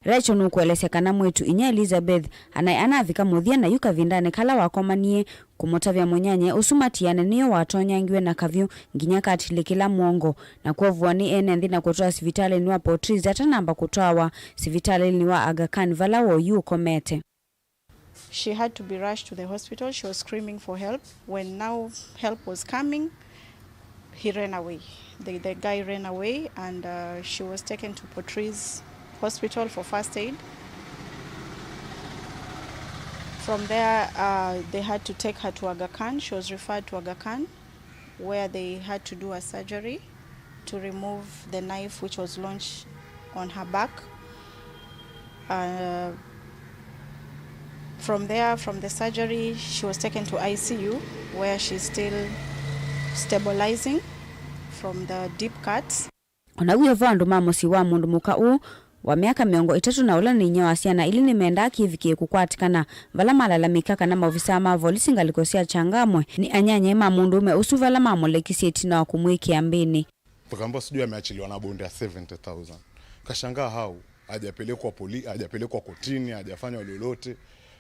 Rachel nũkũelesya kana mwĩĩtu inyia Elizabeth anaĩ anavika mũthya na yu kavindanĩ kala wakomanie kũmũtavya mũnyanyae ũsu matiane nĩyo watonyangiwe na kavyũ nginya katilĩkĩla mũongo, na kwovũwa nĩ ene nthĩ na kũtwaa sivitalĩnĩ wa Portrees atanamba kũtwawa sivitalĩnĩ wa Aga Khan vala woo yu ũkomete. She had to be rushed to the hospital. She was screaming for help. When now help was coming, he ran away. The, the guy ran away and, uh, she was taken to Portrees Hospital for first aid. From there, uh, they had to take her to Aga Khan. She was referred to Aga Khan, where they had to do a surgery to remove the knife which was launched on her back. Uh, from there, from the surgery, she was taken to I C U, where she's still stabilizing from the deep cuts. O na w'o vo, andũ ma mũsyĩ wa mũndũ mũka ũũ wa myaka mĩongo ĩtatũ na ũla nĩ inyia wa syana ilĩ nĩmendaa kĩvikĩe kũkwatĩkana vala malalamĩka kana maovisaa ma volisi ngalĩko sya Changamwe nĩ anyanyae ma mũndũũme ũsu vala mamũlekisye ĩtina wa kũmwĩkĩa mbĩnĩ. Tukaambiwa sijui ameachiliwa na bond ya seventy thousand. Kashangaa, how? Hajapelekwa poli-, hajapelekwa kotini, hajafanywa lolote.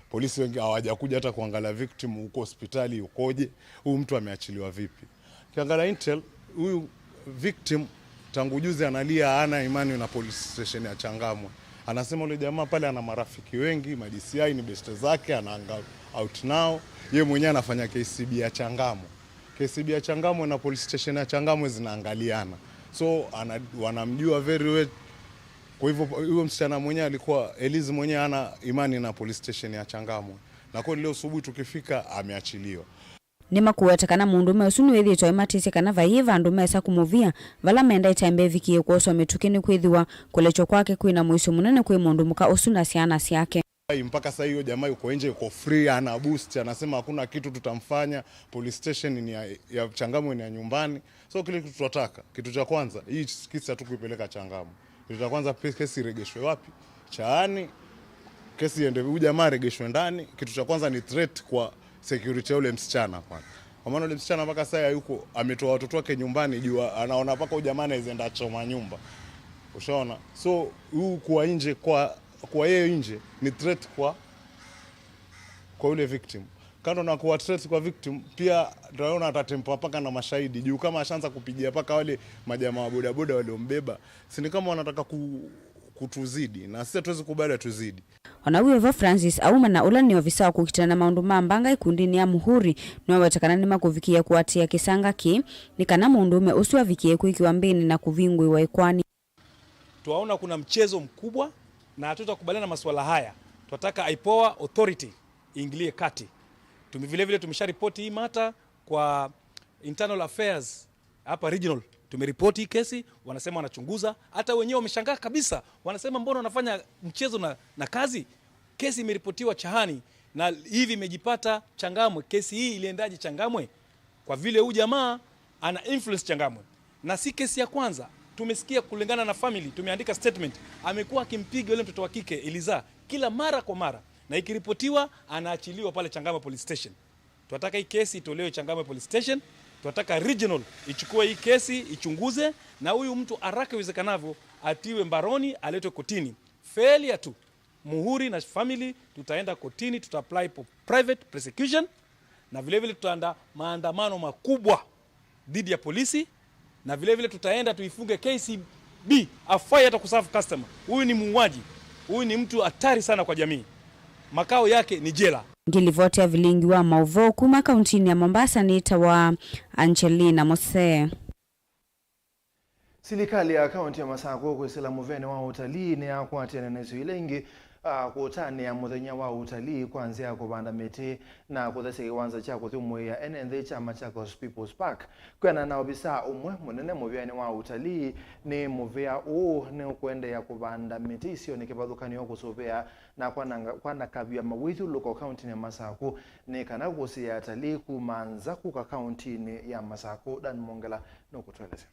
Polisi wengi hawajakuja hata kuangalia victim huko hospitali yukoje, huyu mtu ameachiliwa vipi. Kiangalia intel, huyu victim tangu juzi analia, hana imani na police station ya Changamwe. Anasema yule jamaa pale ana marafiki wengi, ma D C I ni beste zake, anaanga out nao. Yeye mwenyewe anafanya K C B ya Changamwe. K C B ya Changamwe na police station ya Changamwe zinaangaliana. So, ana-, wanamjua very well. Kwa hivyo, huyo msichana mwenyewe alikuwa, Eliz mwenyewe hana imani na police station ya Changamwe. Na kweli leo asubuhi tukifika, ameachiliwa. Nĩmakũweta kana mũndũũme ũsu nĩwĩthĩĩtwe aimatĩsye kana vaiĩ vandũ mesa kũmũvia, vala menda ĩtembe ĩvikĩe kwoswa mĩtũkĩ nĩkwĩthĩwa kũlekywa kwake kwĩ na mũisyo mũnene kwĩ mũndũ mũka ũsu na syana syake. Mpaka saa hiyo jamaa yuko nje, yuko free, ana boost, anasema hakuna kitu tutamfanya, police station ni ya, ya Changamwe ni ya nyumbani. So kile kitu tunataka, kitu cha kwanza, hii kesi hatukuipeleka Changamwe. Kitu cha kwanza, pe-, kesi iregeshwe wapi? Chaani. Kesi iende, huyu jamaa aregeshwe ndani. Kitu cha kwanza ni threat kwa security ya ule msichana kwanza. Kwa maana ule msichana mpaka sasa yuko, ametoa watoto wake nyumbani juu anaona mpaka huyu jamaa anaweza enda choma nyumba. Ushaona? So, huu kuwa nje kwa, kwa yeye nje ni threat kwa, kwa yule victim. Kando na kuwa threat kwa victim, pia tunaona atatempa mpaka na mashahidi. Juu kama ashaanza kupigia mpaka wale majamaa wa bodaboda waliombeba, si ni kama wanataka ku-, kutuzidi. Na sisi hatuwezi kubali watuzidi. O na w'o vo, Francis Auma, na ũla nĩ ovisa wa kũkitana na maũndũ ma mbanga ĩkundinĩ ya Muhuri, nĩwaweta kana nĩmakũvikĩĩa kũatĩĩa kĩsanga kĩĩ nĩ kana mũndũũme ũsu avikĩe kwĩkĩwa mbĩnĩ na kũvingũĩwa ĩkoani. Twaona kuna mchezo mkubwa na hatutakubaliana na masuala haya. Twataka IPOA authority iingilie kati. Tume-, vile vile tumesharipoti hii mata kwa internal affairs hapa regional. Tumeripoti hii kesi, wanasema wanachunguza. Hata wenyewe wameshangaa kabisa, wanasema, "Mbona wanafanya mchezo na, na kazi?" Kesi imeripotiwa Chaani, Na hivi imejipata Changamwe, kesi hii iliendaje Changamwe? Kwa vile huyu jamaa ana influence Changamwe. Na si kesi ya kwanza, tumesikia kulingana na family, tumeandika statement. Amekuwa akimpiga yule mtoto wa kike Eliza kila mara kwa mara, na ikiripotiwa anaachiliwa pale Changamwe Police Station. Tunataka hii kesi itolewe Changamwe Police Station. Tunataka regional ichukue hii kesi, ichunguze, na huyu mtu haraka iwezekanavyo atiwe mbaroni, aletwe kotini. Failure tu, Muhuri na family tutaenda kotini, tuta apply for private prosecution, na vile vile tutaenda maandamano makubwa dhidi ya polisi, na vile vile tutaenda tuifunge K C B, hafai hata kuserve customer. Huyu ni muuaji, huyu ni mtu hatari sana kwa jamii. Makao yake ni jela. Ngilivoti ya vilingi wa mauvoo kuma kaunti-inĩ ya Mombasa nĩ ta wa Angelina Mose. Silikalĩ ya kaunti ya Masakũ kwĩsĩla mũvĩanĩ wa ũtalii nĩyakwatĩanĩa na isio ila ingĩ, ah, kũtanĩa mũthenya wa ũtalii kwa nzĩa ya kũvanda mĩtĩ na kũthesya kĩwanza kya kũthyũmũĩa ene nthĩ kya Machakos People's Park. Kwĩanana na ovisaa ũmwe mũnene mũvĩanĩ wa ũtalii, nĩ mũvĩa ũũ nĩũkũendeea kũvanda mĩtĩ isionĩ kĩvathũkany'o kũsũvĩa na kwananga-, kwanakavya mawĩthyũlũlũko kauntinĩ ya Masakũ nĩ kana kũsiĩĩa atalii kuma nza kũka kauntinĩ ya Masakũ. Dan Mongela nũkũtũelesya.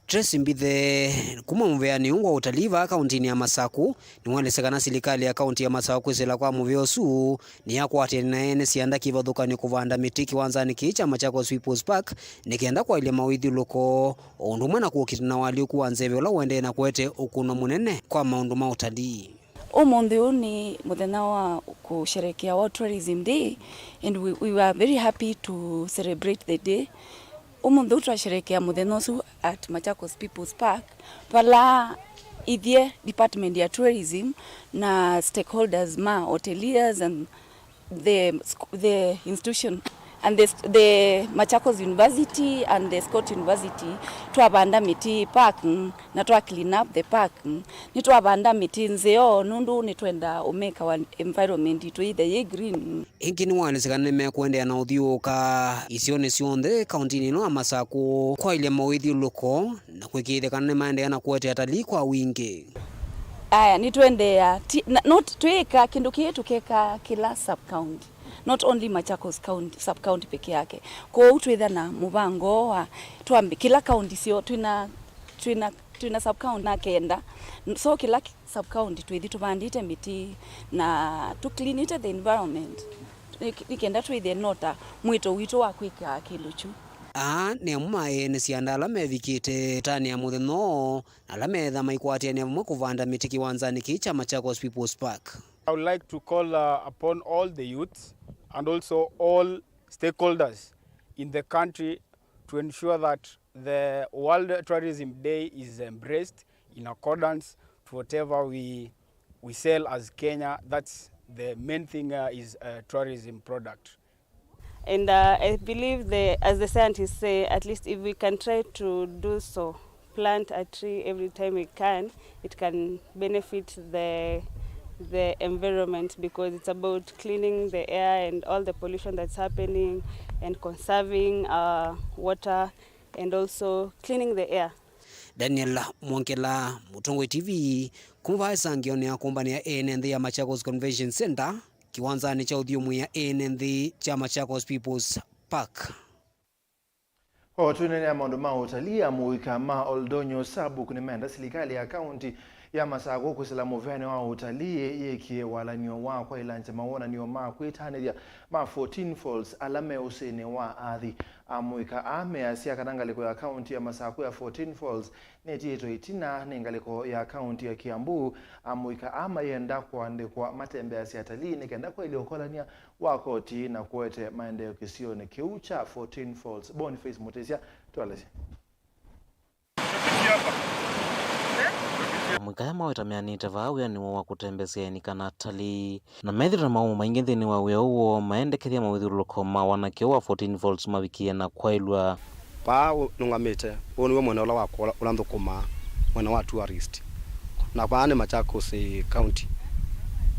Tracy Mbithe, kuma mũvĩanĩ ũngĩ wa ũtalii vaa kauntinĩ ya Masakũ, nĩwaelesya kana silikalĩ ya kaunti ya Masakũ kwĩsĩla kwa mũvĩa ũsu nĩyakwatĩanĩa na ene syanda kĩvathũkany'o kũvanda mĩtĩ kĩwanzanĩ kĩĩ kya Machakos People's Park nĩ kenda kwaĩlya mawĩthyũlũlũko, o ũndũ ũmwe na kũkita na ũalyũku wa nzeve ũla ũendee na kũete ũkũno mũnene kwa maũndũ ma ũtalii. Ũmũnthĩ ũũ nĩ mũthenya wa kũsherekea World Tourism Day, and we, we were very happy to celebrate the day. Ũmũnthĩ ũũ twasherekea mũthenya ũsu at Machakos People's Park, vala ithyĩ department ya tourism na stakeholders ma hoteliers and the sc-, the institution and the, the Machakos University and the Scott University, twavanda mĩtĩ park, mm, na twa clean up the park, mm. Nĩtwavanda mĩtĩ nzeo nũndũ nĩtwenda ũmeka wa environment itũ ĩthe yĩ green, mm. Ĩngĩ nĩwaelesya kana nĩmekũendeea na ũthyũũka isionĩ syonthe kauntinĩ ĩno ya Masakũ kwaĩlya mawĩthyũlũlũko na kũĩkĩĩthya kana nĩmaendeea na kũete atalii kwa wingĩ. Aya, nĩtũendeea, ti, na, not, twĩĩka kĩndũ kĩĩ tũkeka kĩla sub-county, not only Machakos county, sub-county peke yake. Kwoou twĩtha na mũvango wa twambe kĩla county syo, twĩna, twĩna, twĩna sub-county na kenda. So kĩla sub-county twĩthi tũvandĩte mĩtĩ na tũ cleanĩte the environment. Nĩ, nĩ kenda twĩthĩe nota mwĩto witũ wa kwĩka kĩndũ kyu. Aa nĩ amwe ma ene syanda ala mevikĩte kũtanĩa mũthenya ũũ na ala meetha maikwatĩanĩa vamwe kũvanda mĩtĩ kĩwanzanĩ kĩĩ kya Machakos People's Park. I would like to call, uh, upon all the youths and also all stakeholders in the country to ensure that the World Tourism Day is embraced in accordance to whatever we, we sell as Kenya. That's the main thing, uh, is a tourism product. And, uh, I believe the, as the scientists say, at least if we can try to do so, plant a tree every time we can, it can benefit the, the environment, because it's about cleaning the air and all the pollution that's happening and conserving our water and also cleaning the air. Daniel Mwongela, Mũtongoi T V, kuma vaa ĩsangĩonĩ ya kũmbanĩa ene nthĩ ya Machakos Convention Center, kĩwanzanĩ kya ũthyũmũĩa ene nthĩ kya Machakos People's Park. O tũineenea maũndũ ma ũtalii, amũika ma Oldonyo Sabuk nĩmenda silikalĩ ya kaunti ya Masakũ kwĩsĩla mũvĩanĩ wa ũtalii yĩkĩe walany'o wa kwaĩlangya mawonany'o ma kwĩtanĩthya ma fourteen Falls ala me ũsĩnĩ wa Athi. Amũika aa measya kana ngalĩko ya kaunti ya Masakũ ya fourteen Falls nĩtiĩtwe ĩtina nĩ ngalĩko ya kaunti ya Kiambu. Amũika aa mayenda kũandĩkwa matembeasya atalii nĩ kenda kwaĩlya ũkolany'a wa koti na kũete maendeeo kĩsionĩ kĩu kya fourteen Falls. Boniface Mutisya, twalesye. Amũika aya mawĩta meanĩte vaa wĩanĩ woo wa kũtembesya aeni kana atalii, na methĩtwe na maũmũ maingĩ nthĩnĩ wa wĩa ũũ woo, maendekethya mawĩthyũlũlũko ma wanake wa fourteen Falls mavikie na kwaĩlw'a. Vaa ũ-, nũngamĩte, ũũ nĩw'o mwena ũla wakwa ũla, ũla nthũkũmaa, mwena wa tourist. Na vaa nĩ Machakos, eh, County.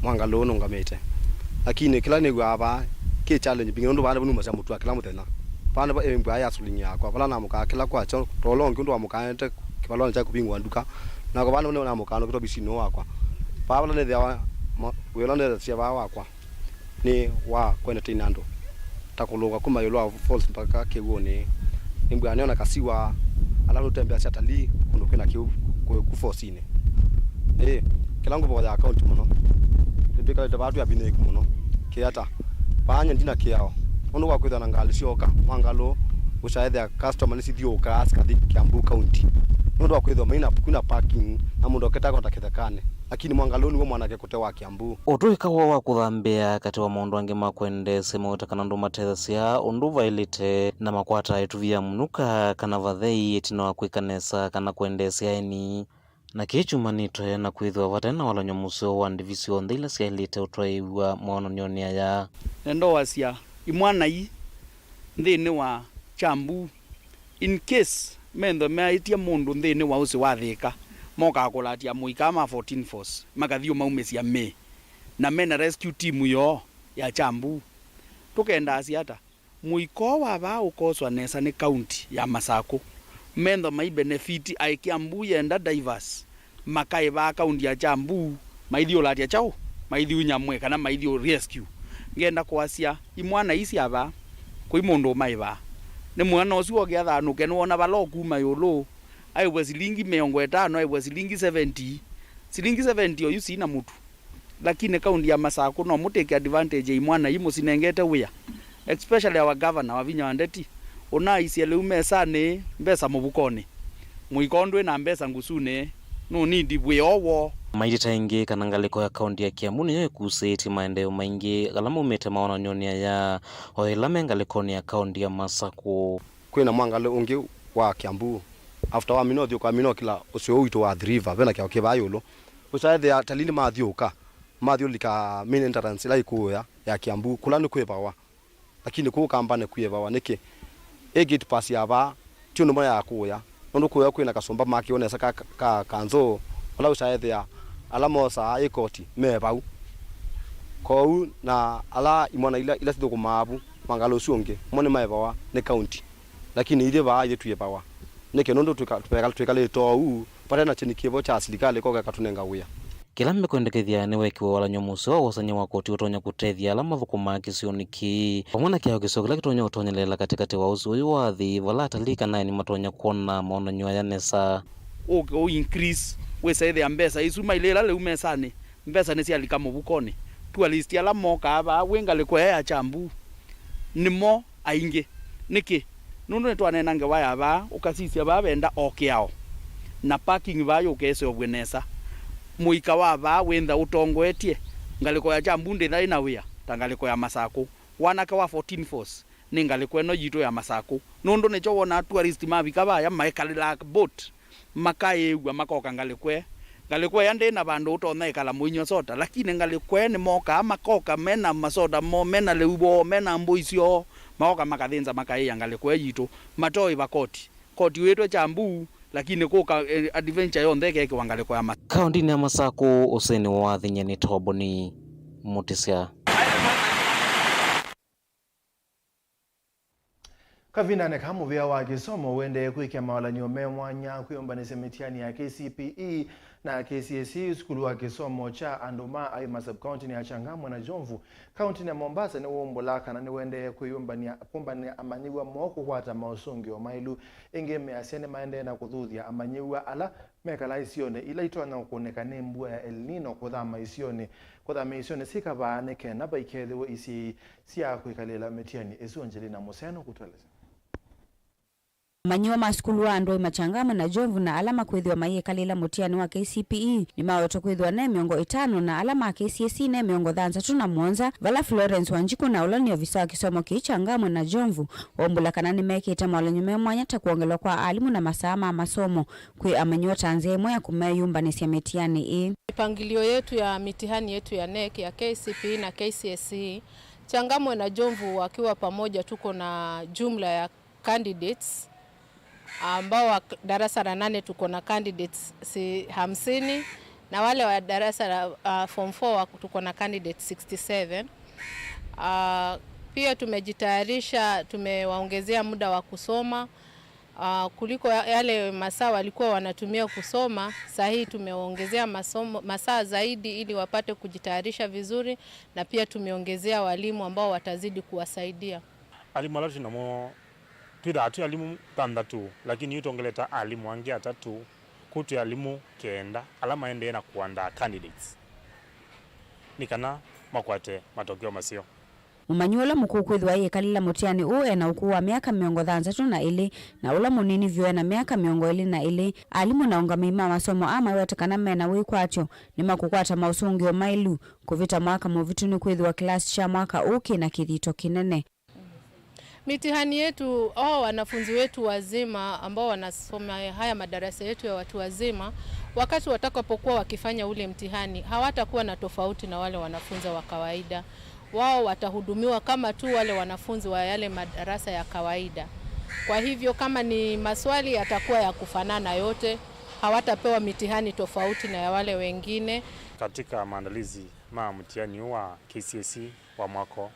Mwanga lũũ nũngamĩte. Lakini kĩla nĩw'aa vaa kĩ challenge mbingĩ, nũndũ vaa nĩvo numasya mũtũa kĩla mũthenya. Vaa nĩvo ĩmbwaa ya swelling yakwa, vala namũkaa kĩla kwakya, tolo ũngĩ ũndũ wamũkaĩte kĩvalũanĩ kya kũvingũa nduka. Nakwa vaa nĩvo nĩnamũkaa nũkĩte ovisinĩ ũũ wakwa. Vaa vala nĩthĩawa, ma-, wĩa ũla nĩthasya vaa wakwa nĩ wa kũentertain andũ. Ta kũlũka kuma ĩũlũ wa falls mpaka kĩw'ũnĩ. Nĩmbwĩa nĩona kasiwa, ala tũtembeasya atalii kũndũ kwĩna kĩw'ũ kũ-, kũ falls-inĩ. Ĩĩ, kĩla ngũvoya county mũno, nĩtwĩkalĩte vaa twĩ avinĩĩku mũno. Kĩata, vaa nyie ndina kĩao, nũndũ wa kwĩthwa na ngalĩ syoka Mwangalũ, ũsyaĩthĩa customer nĩsithyũũkaa sikathi Kiambu County, nũndũ wa kwĩthwa maina, kwĩna parking, na mũndũ okĩte akonda kĩthekanĩ. Lakini Mwangalũ nĩw'o mwanake kũte wa Kiambu. Ũtũĩka woo wa kũthambĩa katĩ wa maũndũ angĩ ma kwendeesya maweta kana andũ matethasya ũndũ vaĩlĩte, na makwataa ĩtuvi ya mũnuka kana vathei ĩtina wa kwĩka nesa kana kwendeesya aeni. Na kĩĩ kyumanĩtwe na kwĩthĩwa vate na walany'o mũseo wa ndivi syonthe ila syaĩlĩte ũtwaĩĩw'a mawonany'onĩ aya. Nenda ũasya imwana ii nthĩnĩ wa Kiambu, in case methĩwa meaĩtye mũndũ nthĩnĩ wa ũsĩ wa Thĩka, mokaa kũlatya mũika ma fourteen Force, makathi ũmaumĩsya mĩ, na mena rescue team yoo ya Kiambu. Tũkendaasya ata? Mũika ũũ wa vaa ũkoswa nesa nĩ kaunti ya Masakũ. Methĩwa mai benefit aĩ Kiambu yenda divers, makaĩ vaa kaunti ya Kiambu, maithi ũlatya kyaũ, maithi ũnyamwe, kana maithi ũ rescue. Ngenda kũasya, imwana ii sya vaa, kũi mũndũ ũmaĩvaa. Nĩ mwana ũsu wokĩa thanũke, nĩwona vala ũkuma ĩũlũ, aĩvwe silingi mĩongo ĩtano, aĩvwe silingi seventy. Silingi seventy oyu sina mũtu. Lakini kaunti ya Masakũ no mũtake advantage ya imwana ii mũsinengete wĩa, especially our governor Wavinya wa Ndeti. Ũnaaisye lĩu mesanĩ, mbesa mũvukonĩ. Mũika ũũ ndwĩ na mbesa ngusunĩ, nũnindi wĩa o woo. Maitĩte ĩngĩ kana ngalĩko ya kaunti ya Kiambu nĩyo ĩkusĩĩtye maendeeo maingĩ ala maumĩte mawonany'onĩ aya, o ĩla me ngalĩkonĩ ya kaunti ya Masakũ. Kwĩna mwangalĩ ũngĩ wa Kiambu. After wamina ũthyũka, wamina ũkĩla ũseo witũ wa Athi River, vena kĩao kĩ vaa ĩũlũ. Ũsyaĩthĩa atalii nĩmathyũũka, mathyũlũlĩka main entrance ĩla ĩkũũya ya Kiambu, kũla nĩkwĩvawa. Lakini kũu Kambani kwĩvawa nĩkĩ? Ĩ gate pass ya vaa ti ũndũ mwa ya kũũya, nũndũ kũũya kwĩna kasumbamaki o nesa ka, ka, ka kanzũ, vala ũsyaĩthĩa ala mosaa ĩkoti me vau. Kwoou na ala imwana ila, ila sithũkũmaa vu, mwangalĩ ũsu ũngĩ, mo nĩmaĩvawa nĩ kaunti. Lakini ithyĩ vaa ithyĩ twĩvawa. Nĩkĩ? Nũndũ twĩka-, twĩka-, twĩkalĩte oou, vate na kyeni kĩvo kya silikalĩ koka katũnenga wĩa. Kĩla mekwendekethya nĩ wekiwe walany'o mũseo wa wosany'a wa koti ũtonya kũtethya ala mathũkũmaa kĩsionĩ kĩĩ, vamwe na kĩao kĩseo kĩla kĩtonya ũtonyeleela katĩkatĩ wa ũsĩ ũyũ wa Athi, vala atalii kana aeni matonya kwona mawonany'o aya nesa. Ũke ũ increase, wĩsaĩthĩa mbesa isu mailĩla lĩu mesanĩ, mbesa nĩsyalika mũvukonĩ. Tourist ala mokaa vaa wĩ ngalĩko ĩya ya Kiambu nĩmo aingĩ. Nĩkĩ? Nũndũ nĩtwaneena ngewa ya vaa, ũkasisya vaa venda o kĩao, na parking vaa yũke ĩseũvw'e nesa. Mũika wa vaa wĩntha ũtongoetye, ngalĩko ya Kiambu ndĩthaĩ na wĩa ta ngalĩko ya Masakũ. Wanake wa fourteen Force nĩ ngalĩko ĩno yitũ ya Masakũ, nũndũ nĩkyo wonaa tourist mavika vaya maekalĩlaa boat. Makaĩĩw'a makoka ngalĩko ĩĩ. Ngalĩko ĩya ndĩ na vandũ ũtonya ĩkala mũinywa soda, lakini ngalĩko ĩĩ nĩmokaa, makoka mena masoda moo, mena lĩu voo, mena mbũi syoo, makoka makathĩnza makaĩĩa ngalĩko ĩĩ yitũ. Matoĩva koti. Koti wĩtwe Kiambu, lakini kũka, eh, adventure yonthe ĩkekĩwa ngalĩko ya Masakũ. Kaũntĩnĩ ya Masakũ, ũsĩnĩ wa Athinyeni, Toboni Mũtĩsya. Kavindanĩ kaa mũvĩa wa kĩsomo ũendee kwĩkĩa mawalany'o me mwanya kwĩyũmbanĩsya mĩtiani ya K C P E na K C S E sukulu wa kĩsomo kya andũ ma Aima sub-kauntinĩ ya Changamwe na Jomvu, kauntinĩ ya Mombasa nĩwaumbũla kana nĩwendee kwĩyũmbany'a kũmbanĩa amanyĩw'a moo kũkwata maũsũngĩo maĩlu. Ĩngĩ measya nĩmaendee na kũthuthya amanyĩw'a ala mekalaa isionĩ ila itonya kũkũnĩka nĩ mbua ya El Nino kũthama isionĩ, kũthamya isionĩ syĩ kavaa nĩ kenda vaikethĩwe isyĩĩ sya kwĩkalĩla mĩtiani ĩsu. Angelina Mũseno kũtũelesya. Amanyĩw'a ma sukulu wa andũ aima Changamwe na Jomvu na ala makwĩthĩwa mayĩkalĩla mũtiani wa K C P E nĩmawetwe kwĩthĩwa ne mĩongo ĩtano, na ala ma K C S E ne mĩongo thanthatũ na mũonza, vala Florence Wanjikũ na ũla nĩ ovisa wa kĩsomo kĩĩ Changamwe na Jomvu waumbũla kana nĩmekĩte mawalany'o me mwanya ta kwongelwa kwa alimũ na masaa ma masomo kwĩ amanyĩw'a ta nzĩa ĩmwe ya kũmeyũmbanĩsya mĩtiani ĩĩ. Mipangilio yetu ya mitihani yetu ya NEC, ya K C P E na K C S E, Changamwe na Jomvu wakiwa pamoja, tuko na jumla ya candidates ambao wa darasa la nane tuko na candidates si hamsini, na wale wa darasa la, ah, form four wa, tuko na candidates sixty-seven. Ah, pia tumejitayarisha, tumewaongezea muda wa kusoma. Ah, kuliko ya-, yale masaa walikuwa wanatumia kusoma, saa hii tumewaongezea masomo, masaa zaidi ili wapate kujitayarisha vizuri, na pia tumeongezea walimu ambao watazidi kuwasaidia. Alimũ ala twĩ namo, twĩthaa twĩ alimũ thanthatũ, lakini yu twongelete alimũ angĩ atatũ, kũu twĩ alimũ kenda ala maendee na kũandaa candidates nĩ kana makwate matokeo maseo. Mũmanyi ũla mũkũũ kwĩthĩwa ayĩkalĩla mũtiani ũũ e na ũkũũ wa myaka mĩongo thanthatũ na ĩlĩ, na ũla mũnini vyũ e na myaka mĩongo ĩlĩ na ĩlĩ. Alimũ na aũngamĩi ma masomo aa mawete kana me na wĩkwatyo nĩmakũkwata maũsũngĩo maĩlu kũvĩta mwaka mũvĩtu, nĩkwĩthĩwa kĩlasi kya mwaka ũũ kĩ na kĩthito kĩnene. Mitihani yetu, hao wanafunzi wetu wazima ambao wanasoma haya madarasa yetu ya watu wazima, wakati watakapokuwa wakifanya ule mtihani, hawatakuwa na tofauti na wale wanafunzi wa kawaida. Wao watahudumiwa kama tu wale wanafunzi wa yale madarasa ya kawaida. Kwa hivyo, kama ni maswali, yatakuwa ya kufanana yote, hawatapewa mitihani tofauti na ya wale wengine. Katika maandalizi ma mtihani huu wa K C S E wa mwaka ũũ,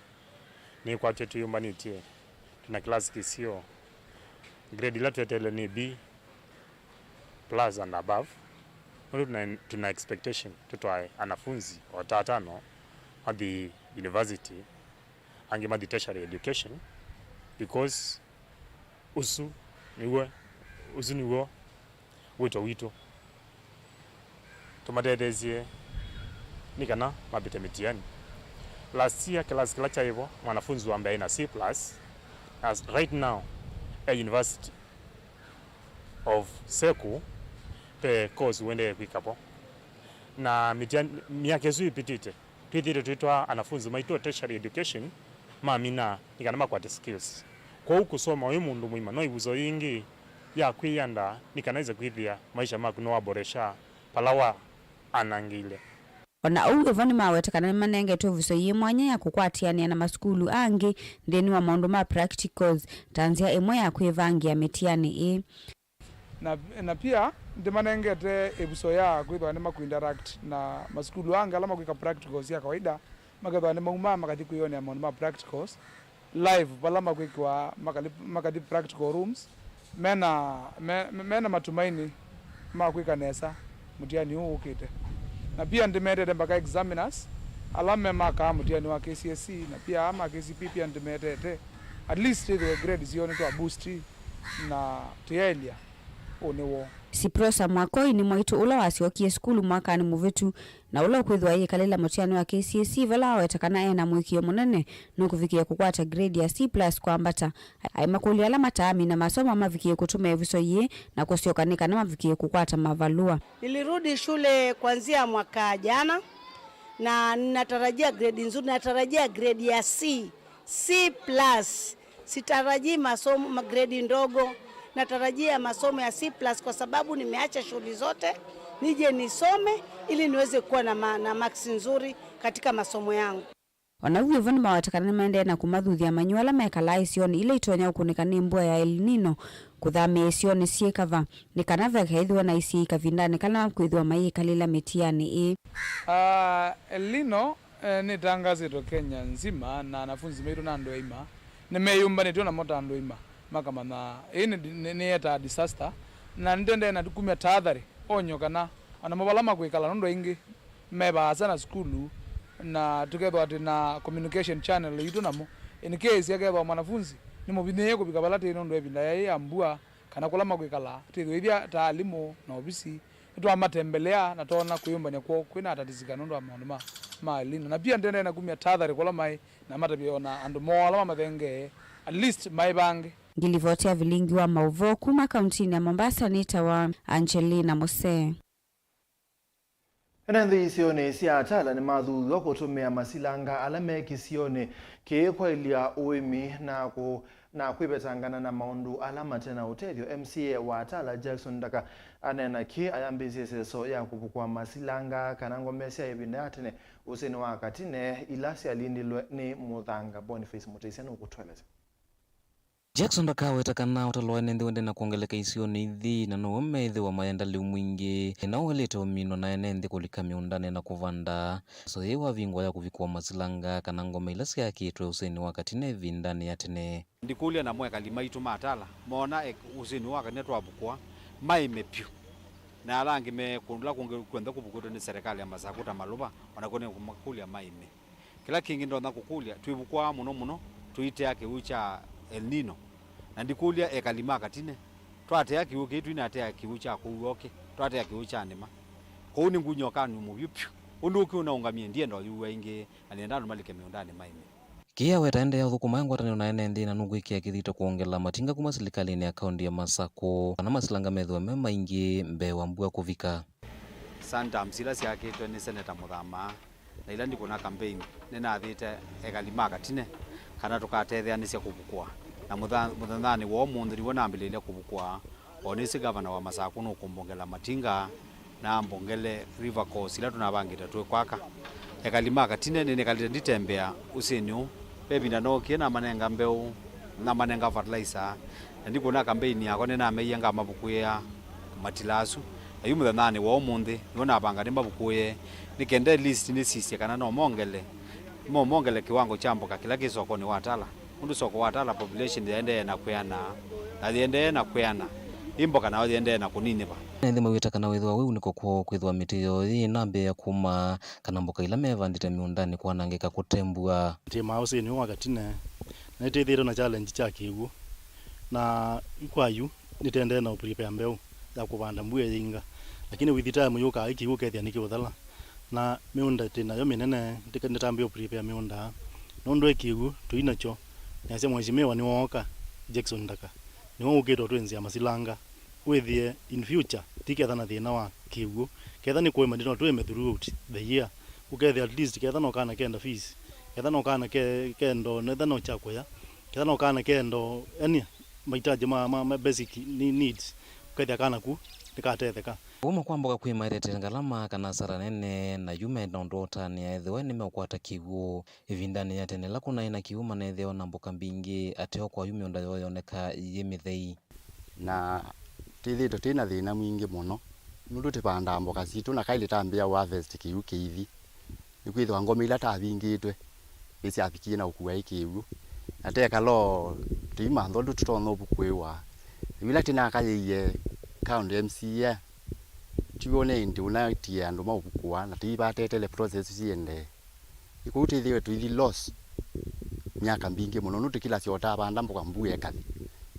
nĩkwatw'e twĩyũmbanĩtye, twĩ na kĩlasi kĩseo, grade ila tweteele nĩ B plus and above. Nũndũ tuna, tuna expectation tũtwae anafunzi o ta atano mathi university, angĩ mathi tertiary education, because ũsu nĩw'o, ũsu nĩw'o wĩto witũ. Tũmatetheesye nĩ kana mavĩte mĩtiani. Last year, kĩlasi kĩla kyaĩ vo, mwanafunzi wa mbee aĩ na C plus, as right now, e University of Seku, ve course ũendee kwĩka vo. Na mĩtiani, myaka ĩsu ĩvĩtĩte, twĩthĩĩtwe twĩtwaa anafunzi maitũ o tertiary education mamina nĩ kana makwate skills. Kwoou kũsoma wĩ mũndũ mũima no ĩvuso yĩngĩ ya kwĩyenda nĩ kana ĩse kwĩthĩa maisha maku nĩwaboresha vala waanangĩile. O na ũu, ĩvo nĩmaweta kana nĩmanengetwe ĩvuso yĩ mwanya ya kũkwatĩanĩa na masukulu angĩ nthĩnĩ wa maũndũ ma practicals ta nzĩa ĩmwe ya kwĩvangĩa mĩtiani ĩĩ. Na, na pia ndĩmanengete ĩvuso ya kwĩthĩwa nĩmakuinteract na masukulu angĩ ala makwĩka practicals sya kawaida, makethĩwa nĩmaumaa makathi kwĩyonea maũndũ ma practicals live, vala makwĩkĩwa makali-, makathi practical rooms mena, me, mena matumaini ma kwĩka nesa mũtiani ũũ ũkĩte. Na pia ndĩmetete mpaka examiners ala me makaa mũtiani wa K C S E, na pia aa ma K C P E pia ndĩmetete, at least twĩthĩwe grade syoo nĩtwa boost na tũyaĩlya ũnĩ woo. Siprosa Mwakoi nĩ mwaitũ ũla wasyokie sukulu mwakanĩ mũvĩtu, na ũla ũkwĩthĩwa ayĩkalĩla mũtiani wa K C S E, vala aweta kana e na mũĩkĩĩo mũnene nũkũvikĩĩa kũkwata grade ya C plus kwambata. Aimakũlya ala mataamina masomo mavikĩĩe kũtũmĩa ĩvuso yĩĩ na kũsyoka nĩ kana mavikĩĩe kũkwata mavalũa. Nilirudi shule kuanzia mwaka jana na ninatarajia grade nzuri, natarajia grade ya C, C plus. Sitarajii masomo, ma-, grade ndogo. Natarajia masomo ya C plus kwa sababu nimeacha shughuli zote, nije nisome ili niweze kuwa na ma-, na marks nzuri katika masomo yangu. O na ũu ĩvo nĩmaweta kana nĩmaendee na kũmathuthya amanyĩw'a ala mekalaa isionĩ ila itonya ũkũnĩka nĩ mbua ya El Nino kũthamĩĩa isionĩ syĩ kava, nĩ kana vekaĩthĩwe na isyĩĩ kavindanĩ kala makwĩthĩwa mayĩkalĩla mĩtianĩ ĩĩ. Ah, El Nino, eh, nĩtangasĩtwe Kenya nzima, na anafunzi maitũ na andũ aima nĩmeyũmbanĩtye namo ta andũ aima, makamanya ĩĩ nĩ, nĩ, nĩyetaa disaster, na nĩtendee na kumya tahadhari onyo kana o namo vala makwĩkala, nũndũ aingĩ me vaasa na sukulu, na tũkethĩwa twĩ na communication channel yitũ namo. In case akethĩwa mwanafunzi nĩmũvinyĩĩe kũvika vala tĩĩ nũndũ wa ĩvinda yaĩ ya mbua, kana kũla makwĩkala, twĩthĩwe ithyĩ ta alimũ na ovisi nĩtwamatembelea na twoona kwĩyũmbany'a kwoo kwĩnatatisika nũndũ wa maũndũ ma, ma El Nino. Na pia nĩtendee na kumya tahadhari kũla maĩ na matavye o na andũ moo ala mamathengee, at least maĩvange. Ngĩlivoti ya vilingi wa maũvoo kuma kauntinĩ ya Mombasa nĩtawa Angelina Musee. Ene nthĩ isionĩ sya Atala nĩmathuthw'a kũtũmĩa masilanga ala me kĩsionĩ kĩĩ kwaĩlya ũĩmi na kũ-, na kwĩvetangana na maũndũ ala mate na ũtethyo. M C A wa Atala, Jackson Ndaka, aneena kĩĩ ayambĩĩsye ĩseso ya kũvukũa masilanga kana ngome sya ĩvinda ya tene ũsĩnĩ wa Katine ila syalindilwe nĩ mũthanga. Boniface Mũtĩsya nũkũtũelesya. Jackson ndakaweta kana ũtalo wa ene nthĩ wende na kwongeleka isionĩ ithi, na now'o meĩthĩwa mayenda lĩu mwingĩ, na ũelĩte ũminwa na ene nthĩ kũlika mĩũndanĩ na kũvanda. So yĩ wavingwa ya kũvikũa masilanga kana ngome ila syakĩtwe ũsĩnĩ wa Katine ĩvindanĩ ya tene. Ndikũlya namo ekali maitũ ma Tala, moona ek-, ũsĩnĩ wa Katine twavukũa, maĩme pyũ. Na ala angĩ me kũndũ kũla kũngĩ kw'onthe kũvukĩtwe nĩ serikali ya Masakũ ta Malũva, o nakw'o nĩkũmakũlya maĩme. Kĩla kĩngĩ ndonya kũkũlya, twĩvukũaa mũno mũno tũitea kĩw'ũ kya El Nino. Na ndikũlya ekali ma Katine, twatea kĩw'ũ kĩĩ tũinatea kĩw'ũ kya kũu oke, twatea kĩw'ũ kya nĩma. Kwoou nĩngũnywa ũkanywa mũvyũ vyũ. Ũndũ ũkĩ ũnaũngamie, ndienda ũyũw'a ĩngĩ, na nĩenda andũ malike mĩũndanĩ maĩme. Kĩĩ aweta endeea ũthũkũma e ngwatanĩo na ene nthĩ na nũkwĩkĩa kĩthito kwongela matinga kuma silikalĩnĩ ya kaũntĩ ya Masakũ kana masilanga methĩwe me maingĩ mbee wa mbua kũvika. Sundowns ila syakĩtwe nĩ Seneta Mũthama, na ila ndikũna campaign, nĩnathĩte ekali ma Katine kana tũkatetheanĩsya kũvukũa. Na mũtha-, mũthenyanĩ wa ũmũnthĩ nĩw'o nambĩlĩlya kũvukũa, o nĩsĩ gavana wa Masakũ nũkũmbongela matinga na ambongele river course ila tũnavangĩte twĩkwaka. Ekali ma Katine nĩnĩkalĩte nditembea ũsĩnĩ ũũ. Ve ĩvinda nookie namanenga mbeũ, namanenga fertilizer, na ndikũna campaign yakwa nĩnameie ngamavukũĩa matila asu. Na yu mũthenyanĩ wa ũmũnthĩ nĩw'o navanga nĩmavukũĩe, nĩ kenda at least nĩsisye kana no mongele, mo mongele kĩwango kya mboka kĩla kĩ sokonĩ wa Tala. Ũndũ soko wa Tala population yaendee na kwĩana, na yĩendee na kwĩana, ĩ mboka nayo yĩendee na kũninĩva. Ene nthĩ mawĩte kana wĩthĩwa wĩunĩko kwoo kwĩthĩwa mĩtĩ yoo yĩinambĩĩa kũma, kana mboka ila mevandĩte mĩũndanĩ kwanangĩka kũte mbua. Tĩmaa ũsĩnĩ ũũ wa Katine, na nĩtĩthĩĩtwe na challenge kya kĩw'ũ, na kwa yu nĩtendee na ũprepare mbeũ ya kũvanda mbua ĩyĩinga, lakini with time yũkaa ĩ kĩw'ũ ũkethĩa nĩkĩũthela. Na mĩũnda twĩ nayo mĩnene, ndĩka-, ndĩtambĩe ũprepare mĩũnda. Nũndũ e kĩw'ũ tũi nakyo, nĩasya mheshimiwa nĩwooka, Jackson Ndaka, nĩwe ũkĩte ũtwĩnzĩa masilanga. Wĩthĩe in future, tiketha na thĩna wa kĩw'ũ. Ketha nĩ kũĩma, no tũĩme throughout the year. Ũkethĩa at least, ketha no kana kenda fees, ketha no kana ke-, kendo, netha no kya kũya, ketha no kana kendo, yani, mahitaji ma, ma, ma basic ne-, needs, ũkethĩa kana ku nĩkatetheka. Kũũma kwa mboka kwĩmaetete ngalama kana asara nene, na yu mena ũndũ ũtanĩa ethĩwa nĩmeũkwata kĩw'ũ. Ĩvindanĩ ya tene, ĩla kũnaĩ na kĩw'ũ maneethĩawa na mboka mbingĩ, ateo kwa yu mĩũnda yoo yonekaa yĩ mĩthei. Na twĩthĩĩtwe twĩ na thĩna mwingĩ mũno, nũndũ tũvandaa mboka sitũ, na kaĩlĩ tambĩĩa harvest kĩw'ũ kĩithi, nĩkwĩthĩwa ngome ila tavingĩtwe nĩsyavikie na ũkua ĩ kĩw'ũ. Na tekala o tũimantha ũndũ tũtonya ũvukũĩwa. Yu ĩla tũnakayĩie county M C A, tũwone ĩndĩ ũnatie andũ maũvukũa, na tũivatetele process syĩendee. Nĩ kũu twĩthĩwe tũithi loss myaka mbingĩ mũno, nũndũ kĩla sya ũtavanda mboka mbua ĩkathi,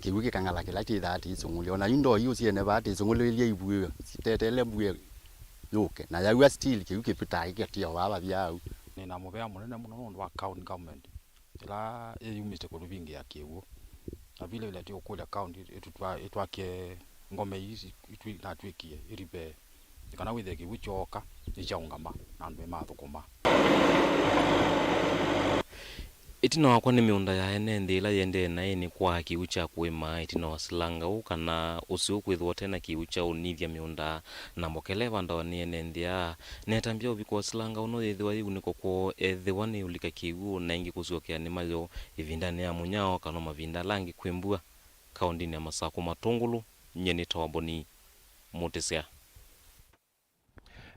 kĩw'ũ kĩkang'ala kĩla twĩthaa tũisũngũlya. O na yu ndoo iu syene vaa tũisũngũlĩlye ivuĩwe, sitetele mbua yũke, na yaw'a still kĩw'ũ kĩvitaa kĩkatia o vaa vavia au. Nĩ na mũvea mũnene mũno nũndũ wa county government ĩla yĩyumĩsye kũtũvingĩa kĩw'ũ, na vile vile tũkũlya county ĩtũtwa-, ĩtwakĩe ngome ii itwĩ-, natwĩkie iripee. Nĩ kana wĩthĩe kĩw'ũ kyooka nĩkyaũngama na andũ nĩmathũkũma. Ĩtina wa kwa nĩ mĩũnda ya ene nthĩ ĩla yĩendee naĩ nĩ kwaa kĩw'ũ kya kũĩma ĩtina wa silanga ũũ kana ũsĩ ũkwĩthĩwa ũte na kĩw'ũ kya ũnithya mĩũnda na mboka ĩla ĩvandawa nĩ ene nthĩ aa. Netambya ũvika wa silanga ũno yĩthĩwa yĩunĩko kwoo ethĩwa nĩ ũlika kĩw'ũ na ĩngĩ kũsyokea nĩma yoo ĩvindanĩ ya mũnyao kana mavinda ala angĩ kwĩ mbua. Kaũndĩnĩ ya Masakũ Matũngũlũ, nyie nĩtawa Boni Mũtĩsya.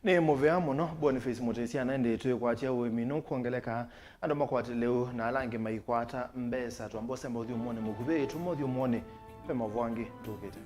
Nĩ mũvea mũno Boniface Mũtĩsya anaendee twĩkwatya ũĩmi nũkwongeleka, andũ makwate lĩu na ala angĩ maikwata mbesa. Twamba ũsemba ũthyũmũonĩ mũkuvĩ, tuma ũthyũmũonĩ ve maũvoo angĩ tũkĩte.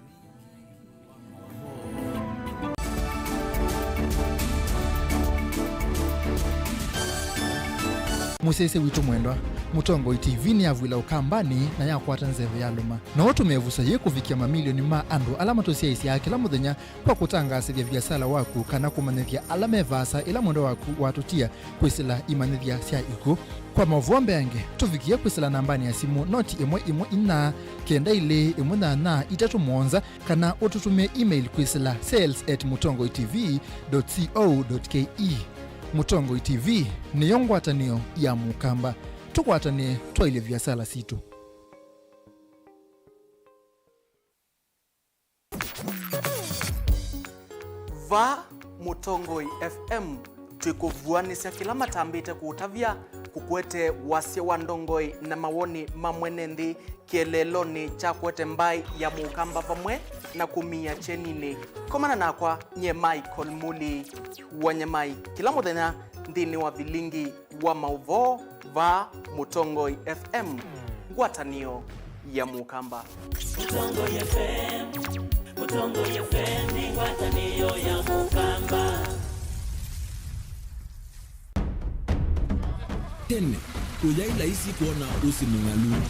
Mũsyaĩĩsya witũ mwendwa, Mũtongoi T V nĩyavw'ĩla Ũkambanĩ na yakwata nzeve ya lũma. No ũtũmĩe vusa yĩĩ kũvikĩa mamilioni ma andũ ala matũsyaĩĩsyaa kĩla mũthenya kwa kũtangaasĩthya viasala waku kana kũmanyĩthya ala me vaasa ĩla mwendwa waku watũtia kwĩsĩla imanyĩthya sya ikw'ũ. Kwa maũvoo mbeange, tũvikĩe kwĩsĩla nambanĩ ya simũ noti ĩmwe ĩmwe inya kenda ilĩ ĩmwe nyanya itatũ mũonza, kana ũtũtũmĩe email kwĩsĩla sales at mũtongoi T V dot co dot K E. Mũtongoi T V nĩyo ngwatanĩo ya Mũkamba. Tũkwatanĩe twaĩlye viasala sitũ. Vaa Mũtongoi F M, twĩkũvuanĩsya kĩla matambĩte kũũtavya Ũkwete wasya wa ndongoi na mawoni ma mwene nthĩ kĩeleelonĩ kya kũete mbaĩ ya Mũkamba vamwe na kũmia kyeninĩ. Komana nakwa nyie Michael Muli wa Nyamai kĩla mũthenya nthĩnĩ wa vilingi wa maũvoo vaa Mũtongoi F M, ngwatanĩo ya Mũkamba. Mũtongoi F M, Mũtongoi F M nĩ ngwatanĩo ya Mũkamba. Tene, kũyaĩ laisi kwona ũsĩ mũng'alu.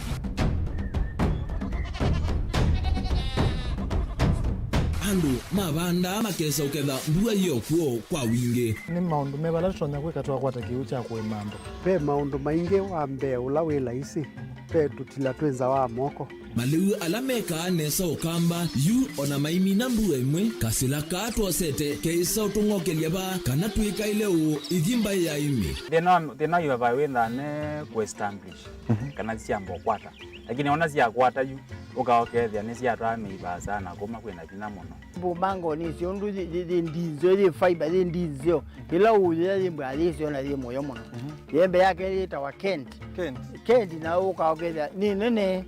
Andũ mavandaa makesa ũketha mbua yĩ o kw'o kwa wingĩ. Nĩ maũndũ meva ala tũtonya kwĩka twakwata kĩw'ũ kya kũĩma andũ? Ve maũndũ maingĩ. Wa mbee ũla wĩ laisi, ve tũtila twĩ nza wa moko. Malĩu ala mekaa nesa Ũkamba yu o na maimina mbua ĩmwe, kasĩla kaa twosete keĩsa ũtũng'okelya vaa kana twĩkaĩle ũũ ithi mbaĩ ya ĩmĩ. Thĩna wa, thĩna wa ivava wĩ nthane kũ establish, mhm, kana syamba ũkwata. Lakini ona syakwata yu, ũka ũkethĩa nĩsyatwaa mĩivaa sana kuma kwĩna vinya mũno. Mbũmango nĩsyo ũndũ yĩ, yĩ, yĩ ndinzeo, yĩ fiber, yĩ ndinzeo. Ĩla ũyĩa yĩ mbwa yĩsyo na yĩ mũyo mũno. Mhm. Yembe yake yĩtawa Kent. Kent. Kent na ũka ũkethĩa nĩ nene.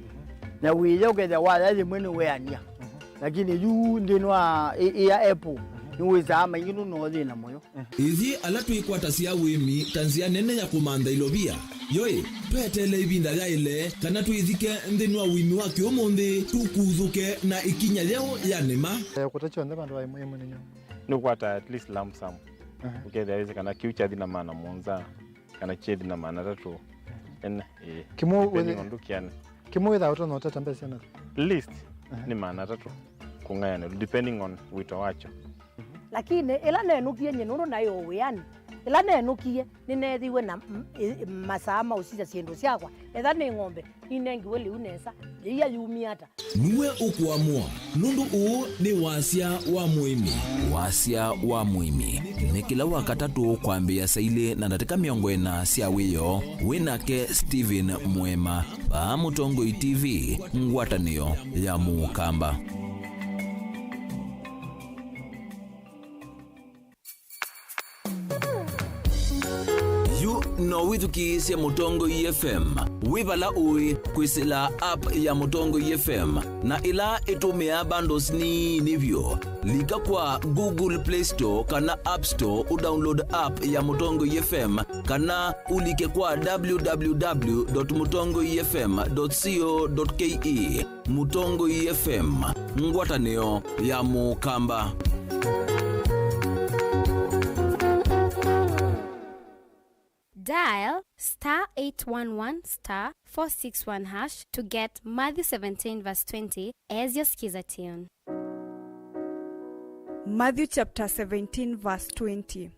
Na wĩya ũkethĩa waya yĩmwe nĩ weania. Mhm. Lakini yu nthĩnĩ wa ĩ, ĩ ya apple, mhm, nĩ wĩsaa maingĩ nũno thĩna mũyo. Ithyĩ ala twĩkwatasya ũĩmi ta nzĩa nene ya kũmantha ilovia, yoĩ, tweteele ĩvinda yaĩle kana twĩthike nthĩnĩ wa ũĩmi wa kĩũmũnthĩ tũkuthũke na ĩkinya yeũ ya nĩma. Eh, kũta kyonthe vandũ va ĩmwe ĩmwe nĩnyo. Nĩũkwata at least lump sum. Aha. Ũkethĩa wĩsĩ kana kĩu kyathi na maana mũonza, kana kyethi na maana atatũ. Ene, ĩĩ. Kĩmwe depending wĩthĩ-, on ndũkĩane. Kĩmwe wĩthaa ũtonya ũtata mbesa na? Least, aha, nĩ maana atatũ kũng'ayanĩlwa, depending on wĩto wakyo. Lakini ĩla nenũkie nyie nũndũ naĩ o wĩanĩ, ĩla nenũkie nĩneethiwe na m-, ĩ-, masaa ma ũsisya syĩndũ syakwa. Etha nĩ ng'ombe, ninengiwe lĩu nesa, yĩia yumie ata? Nue ũkũamũa, nũndũ ũũ nĩ wasya wa mũĩmi. Wasya wa mũĩmi nĩ kĩla Wakatatũ kwambĩĩa saa ilĩ na ndatĩka mĩongo ĩna sya wĩoo. Wĩ nake Stephen Mwema, vaa Mũtongoi T V, ngwatanĩo ya Mũkamba. Yu no wĩthukĩĩsye Mũtongoi F M wĩ vala ũĩ kwĩsĩla app ya Mũtongoi F M, na ĩla ĩtũmĩaa bundles nini vyũ. Lika kwa Google Play Store kana App Store ũdownload app ya Mũtongoi F M, kana ũlike kwa w w w dot mũtongoi f m dot co dot k e. Mũtongoi F M, ngwatanĩo ya Mũkamba. Dial star eight one one star four six one hash to get Matthew seventeen verse twenty as your Skiza tune. Matthew chapter seventeen, verse twenty.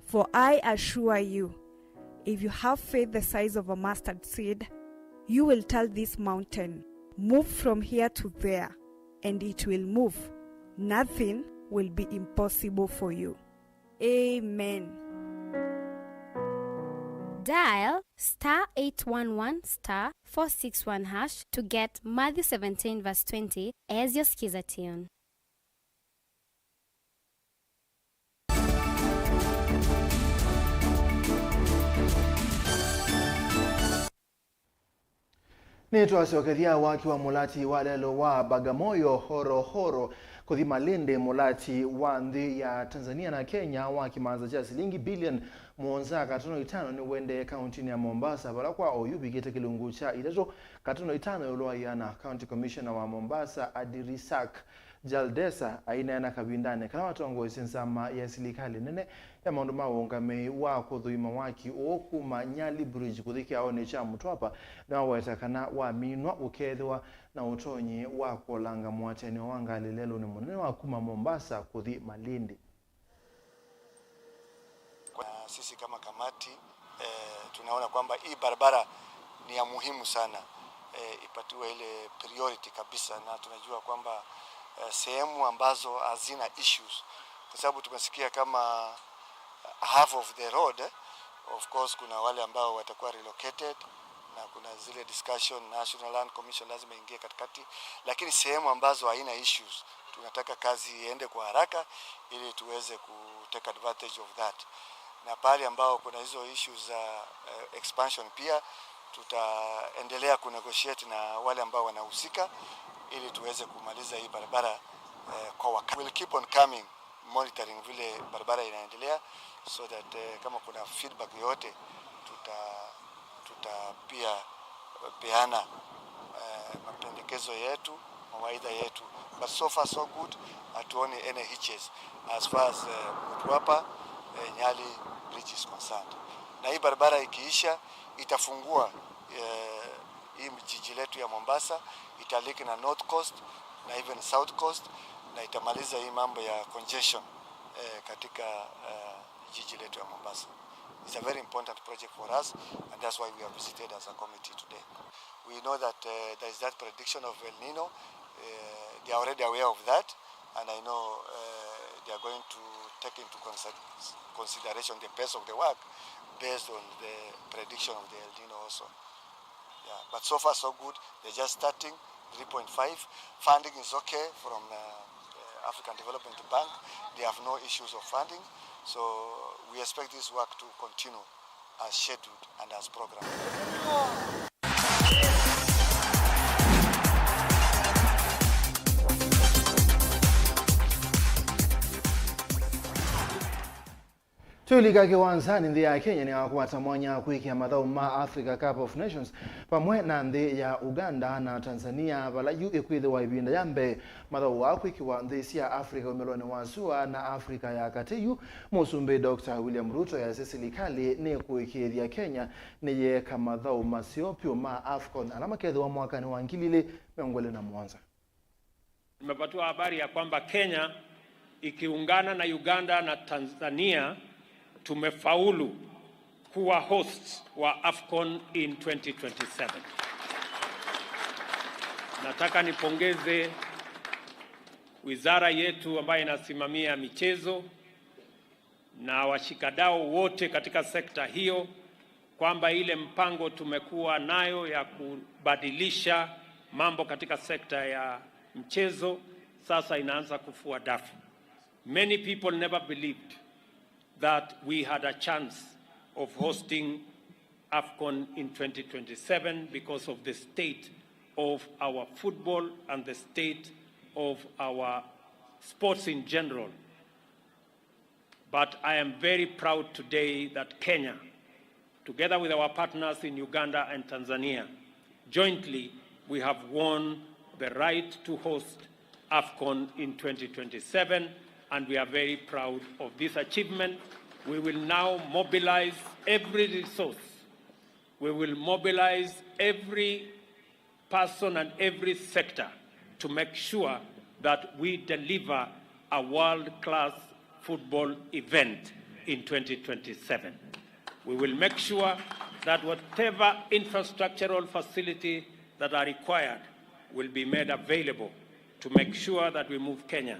For I assure you, if you have faith the size of a mustard seed, you will tell this mountain, 'Move from here to there,' and it will move. Nothing will be impossible for you. Amen. Dial star eight one one star four six one hash to get Matthew seventeen verse twenty as your Skiza tune. Nĩtwasyokethya waki wa mũlati wa lelũ wa Bagamoyo, Horo Horo, kũthi Malindi. Mũlati wa nthĩ ya Tanzania na Kenya wa kĩmanza kya silingi bilioni mũonza katono itano nĩwendee kauntinĩ ya Mombasa, vala kwa oyu vikĩte kĩlungu kya itatũ katono itano ĩũlũ wa ĩana. County Commissioner wa Mombasa, Adirisak Jaldesa, aineena kavindanĩ kala watongoesye nzama ya silikalĩ nene ya maũndũ ma ũũngamĩi wa kũthũima waki ũũ kuma Nyali Bridge kũthi kĩaonĩ kya Mtwapa, nĩwaweta kana waminwa, ũkeethĩwa na ũtonyi wa kũolanga mũatĩanĩo wa ngalĩ lelũnĩ mũnene wa kuma Mombasa kũthi Malindi. Na sisi kama kamati, eh, tunaona kwamba hii barabara ni ya muhimu sana, eh, ipatiwe ile priority kabisa, na tunajua kwamba, eh, sehemu ambazo hazina issues, kwa sababu tumesikia kama half of the road, eh, of course kuna wale ambao watakuwa relocated, na kuna zile discussion, National Land Commission lazima ingie katikati, lakini sehemu ambazo haina issues, tunataka kazi iende kwa haraka ili tuweze ku take advantage of that. Na pahali ambao kuna hizo issues za, eh, expansion pia, tutaendelea kunegotiate na wale ambao wanahusika ili tuweze kumaliza hii barabara, eh, kwa wakati. We'll keep on coming, monitoring vile barabara inaendelea, so that, eh, kama kuna feedback yoyote, tuta-, tuta pia, eh, peana, eh, mapendekezo yetu, mawaidha yetu. But so far so good, hatuoni any hitches as far as, eh, Mtwapa, eh, Nyali bridge is concerned. Na hii barabara ikiisha, itafungua, eh, hii jiji letu ya Mombasa, italink na North Coast na even South Coast, na itamaliza hii mambo ya congestion, eh, katika, eh, jiji letu ya Mombasa. It's a very important project for us, and that's why we have visited as a committee today. We know that, uh, there is that prediction of El Nino. Uh, they are already aware of that, and I know, uh, they are going to take into consider-, consideration the pace of the work based on the prediction of the El Nino also. Yeah, but so far so good. They're just starting. Three point five funding is okay from, uh, uh, African Development Bank. They have no issues of funding, so we expect this work to continue as scheduled and as programmed. Tũilika kĩwanzanĩ, nthĩ ya Kenya nĩyakwata mwanya wa kwĩkĩa mathaũ ma Africa Cup of Nations vamwe na nthĩ ya Uganda na Tanzania, vala yu ĩkwĩthĩwa ĩvinda ya mbee mathaũ aa kwĩkĩwa nthĩ sya Africa ũmĩlonĩ wa sua na Africa ya katĩ. Yu Mũsumbĩ Doctor William Ruto easya silikalĩ nĩkũĩkĩĩthya Kenya nĩyeeka mathaũ maseo vyũ ma AFCON ala makethĩwa mwakanĩ wa ngili ilĩ mĩongo ĩlĩ na mũonza. Nimepatiwa habari ya kwamba Kenya ikiungana na Uganda na Tanzania tumefaulu kuwa host wa AFCON in twenty twenty-seven. Nataka nipongeze wizara yetu ambayo inasimamia michezo na washikadau wote katika sekta hiyo, kwamba ile mpango tumekuwa nayo ya kubadilisha mambo katika sekta ya mchezo sasa inaanza kufua dafu. Many people never believed that we had a chance of hosting AFCON in twenty twenty-seven because of the state of our football and the state of our sports in general. But I am very proud today that Kenya, together with our partners in Uganda and Tanzania, jointly we have won the right to host AFCON in twenty twenty-seven, and we are very proud of this achievement. We will now mobilize every resource. We will mobilize every person and every sector to make sure that we deliver a world-class football event in twenty twenty-seven. We will make sure that whatever infrastructural facility that are required will be made available to make sure that we move Kenya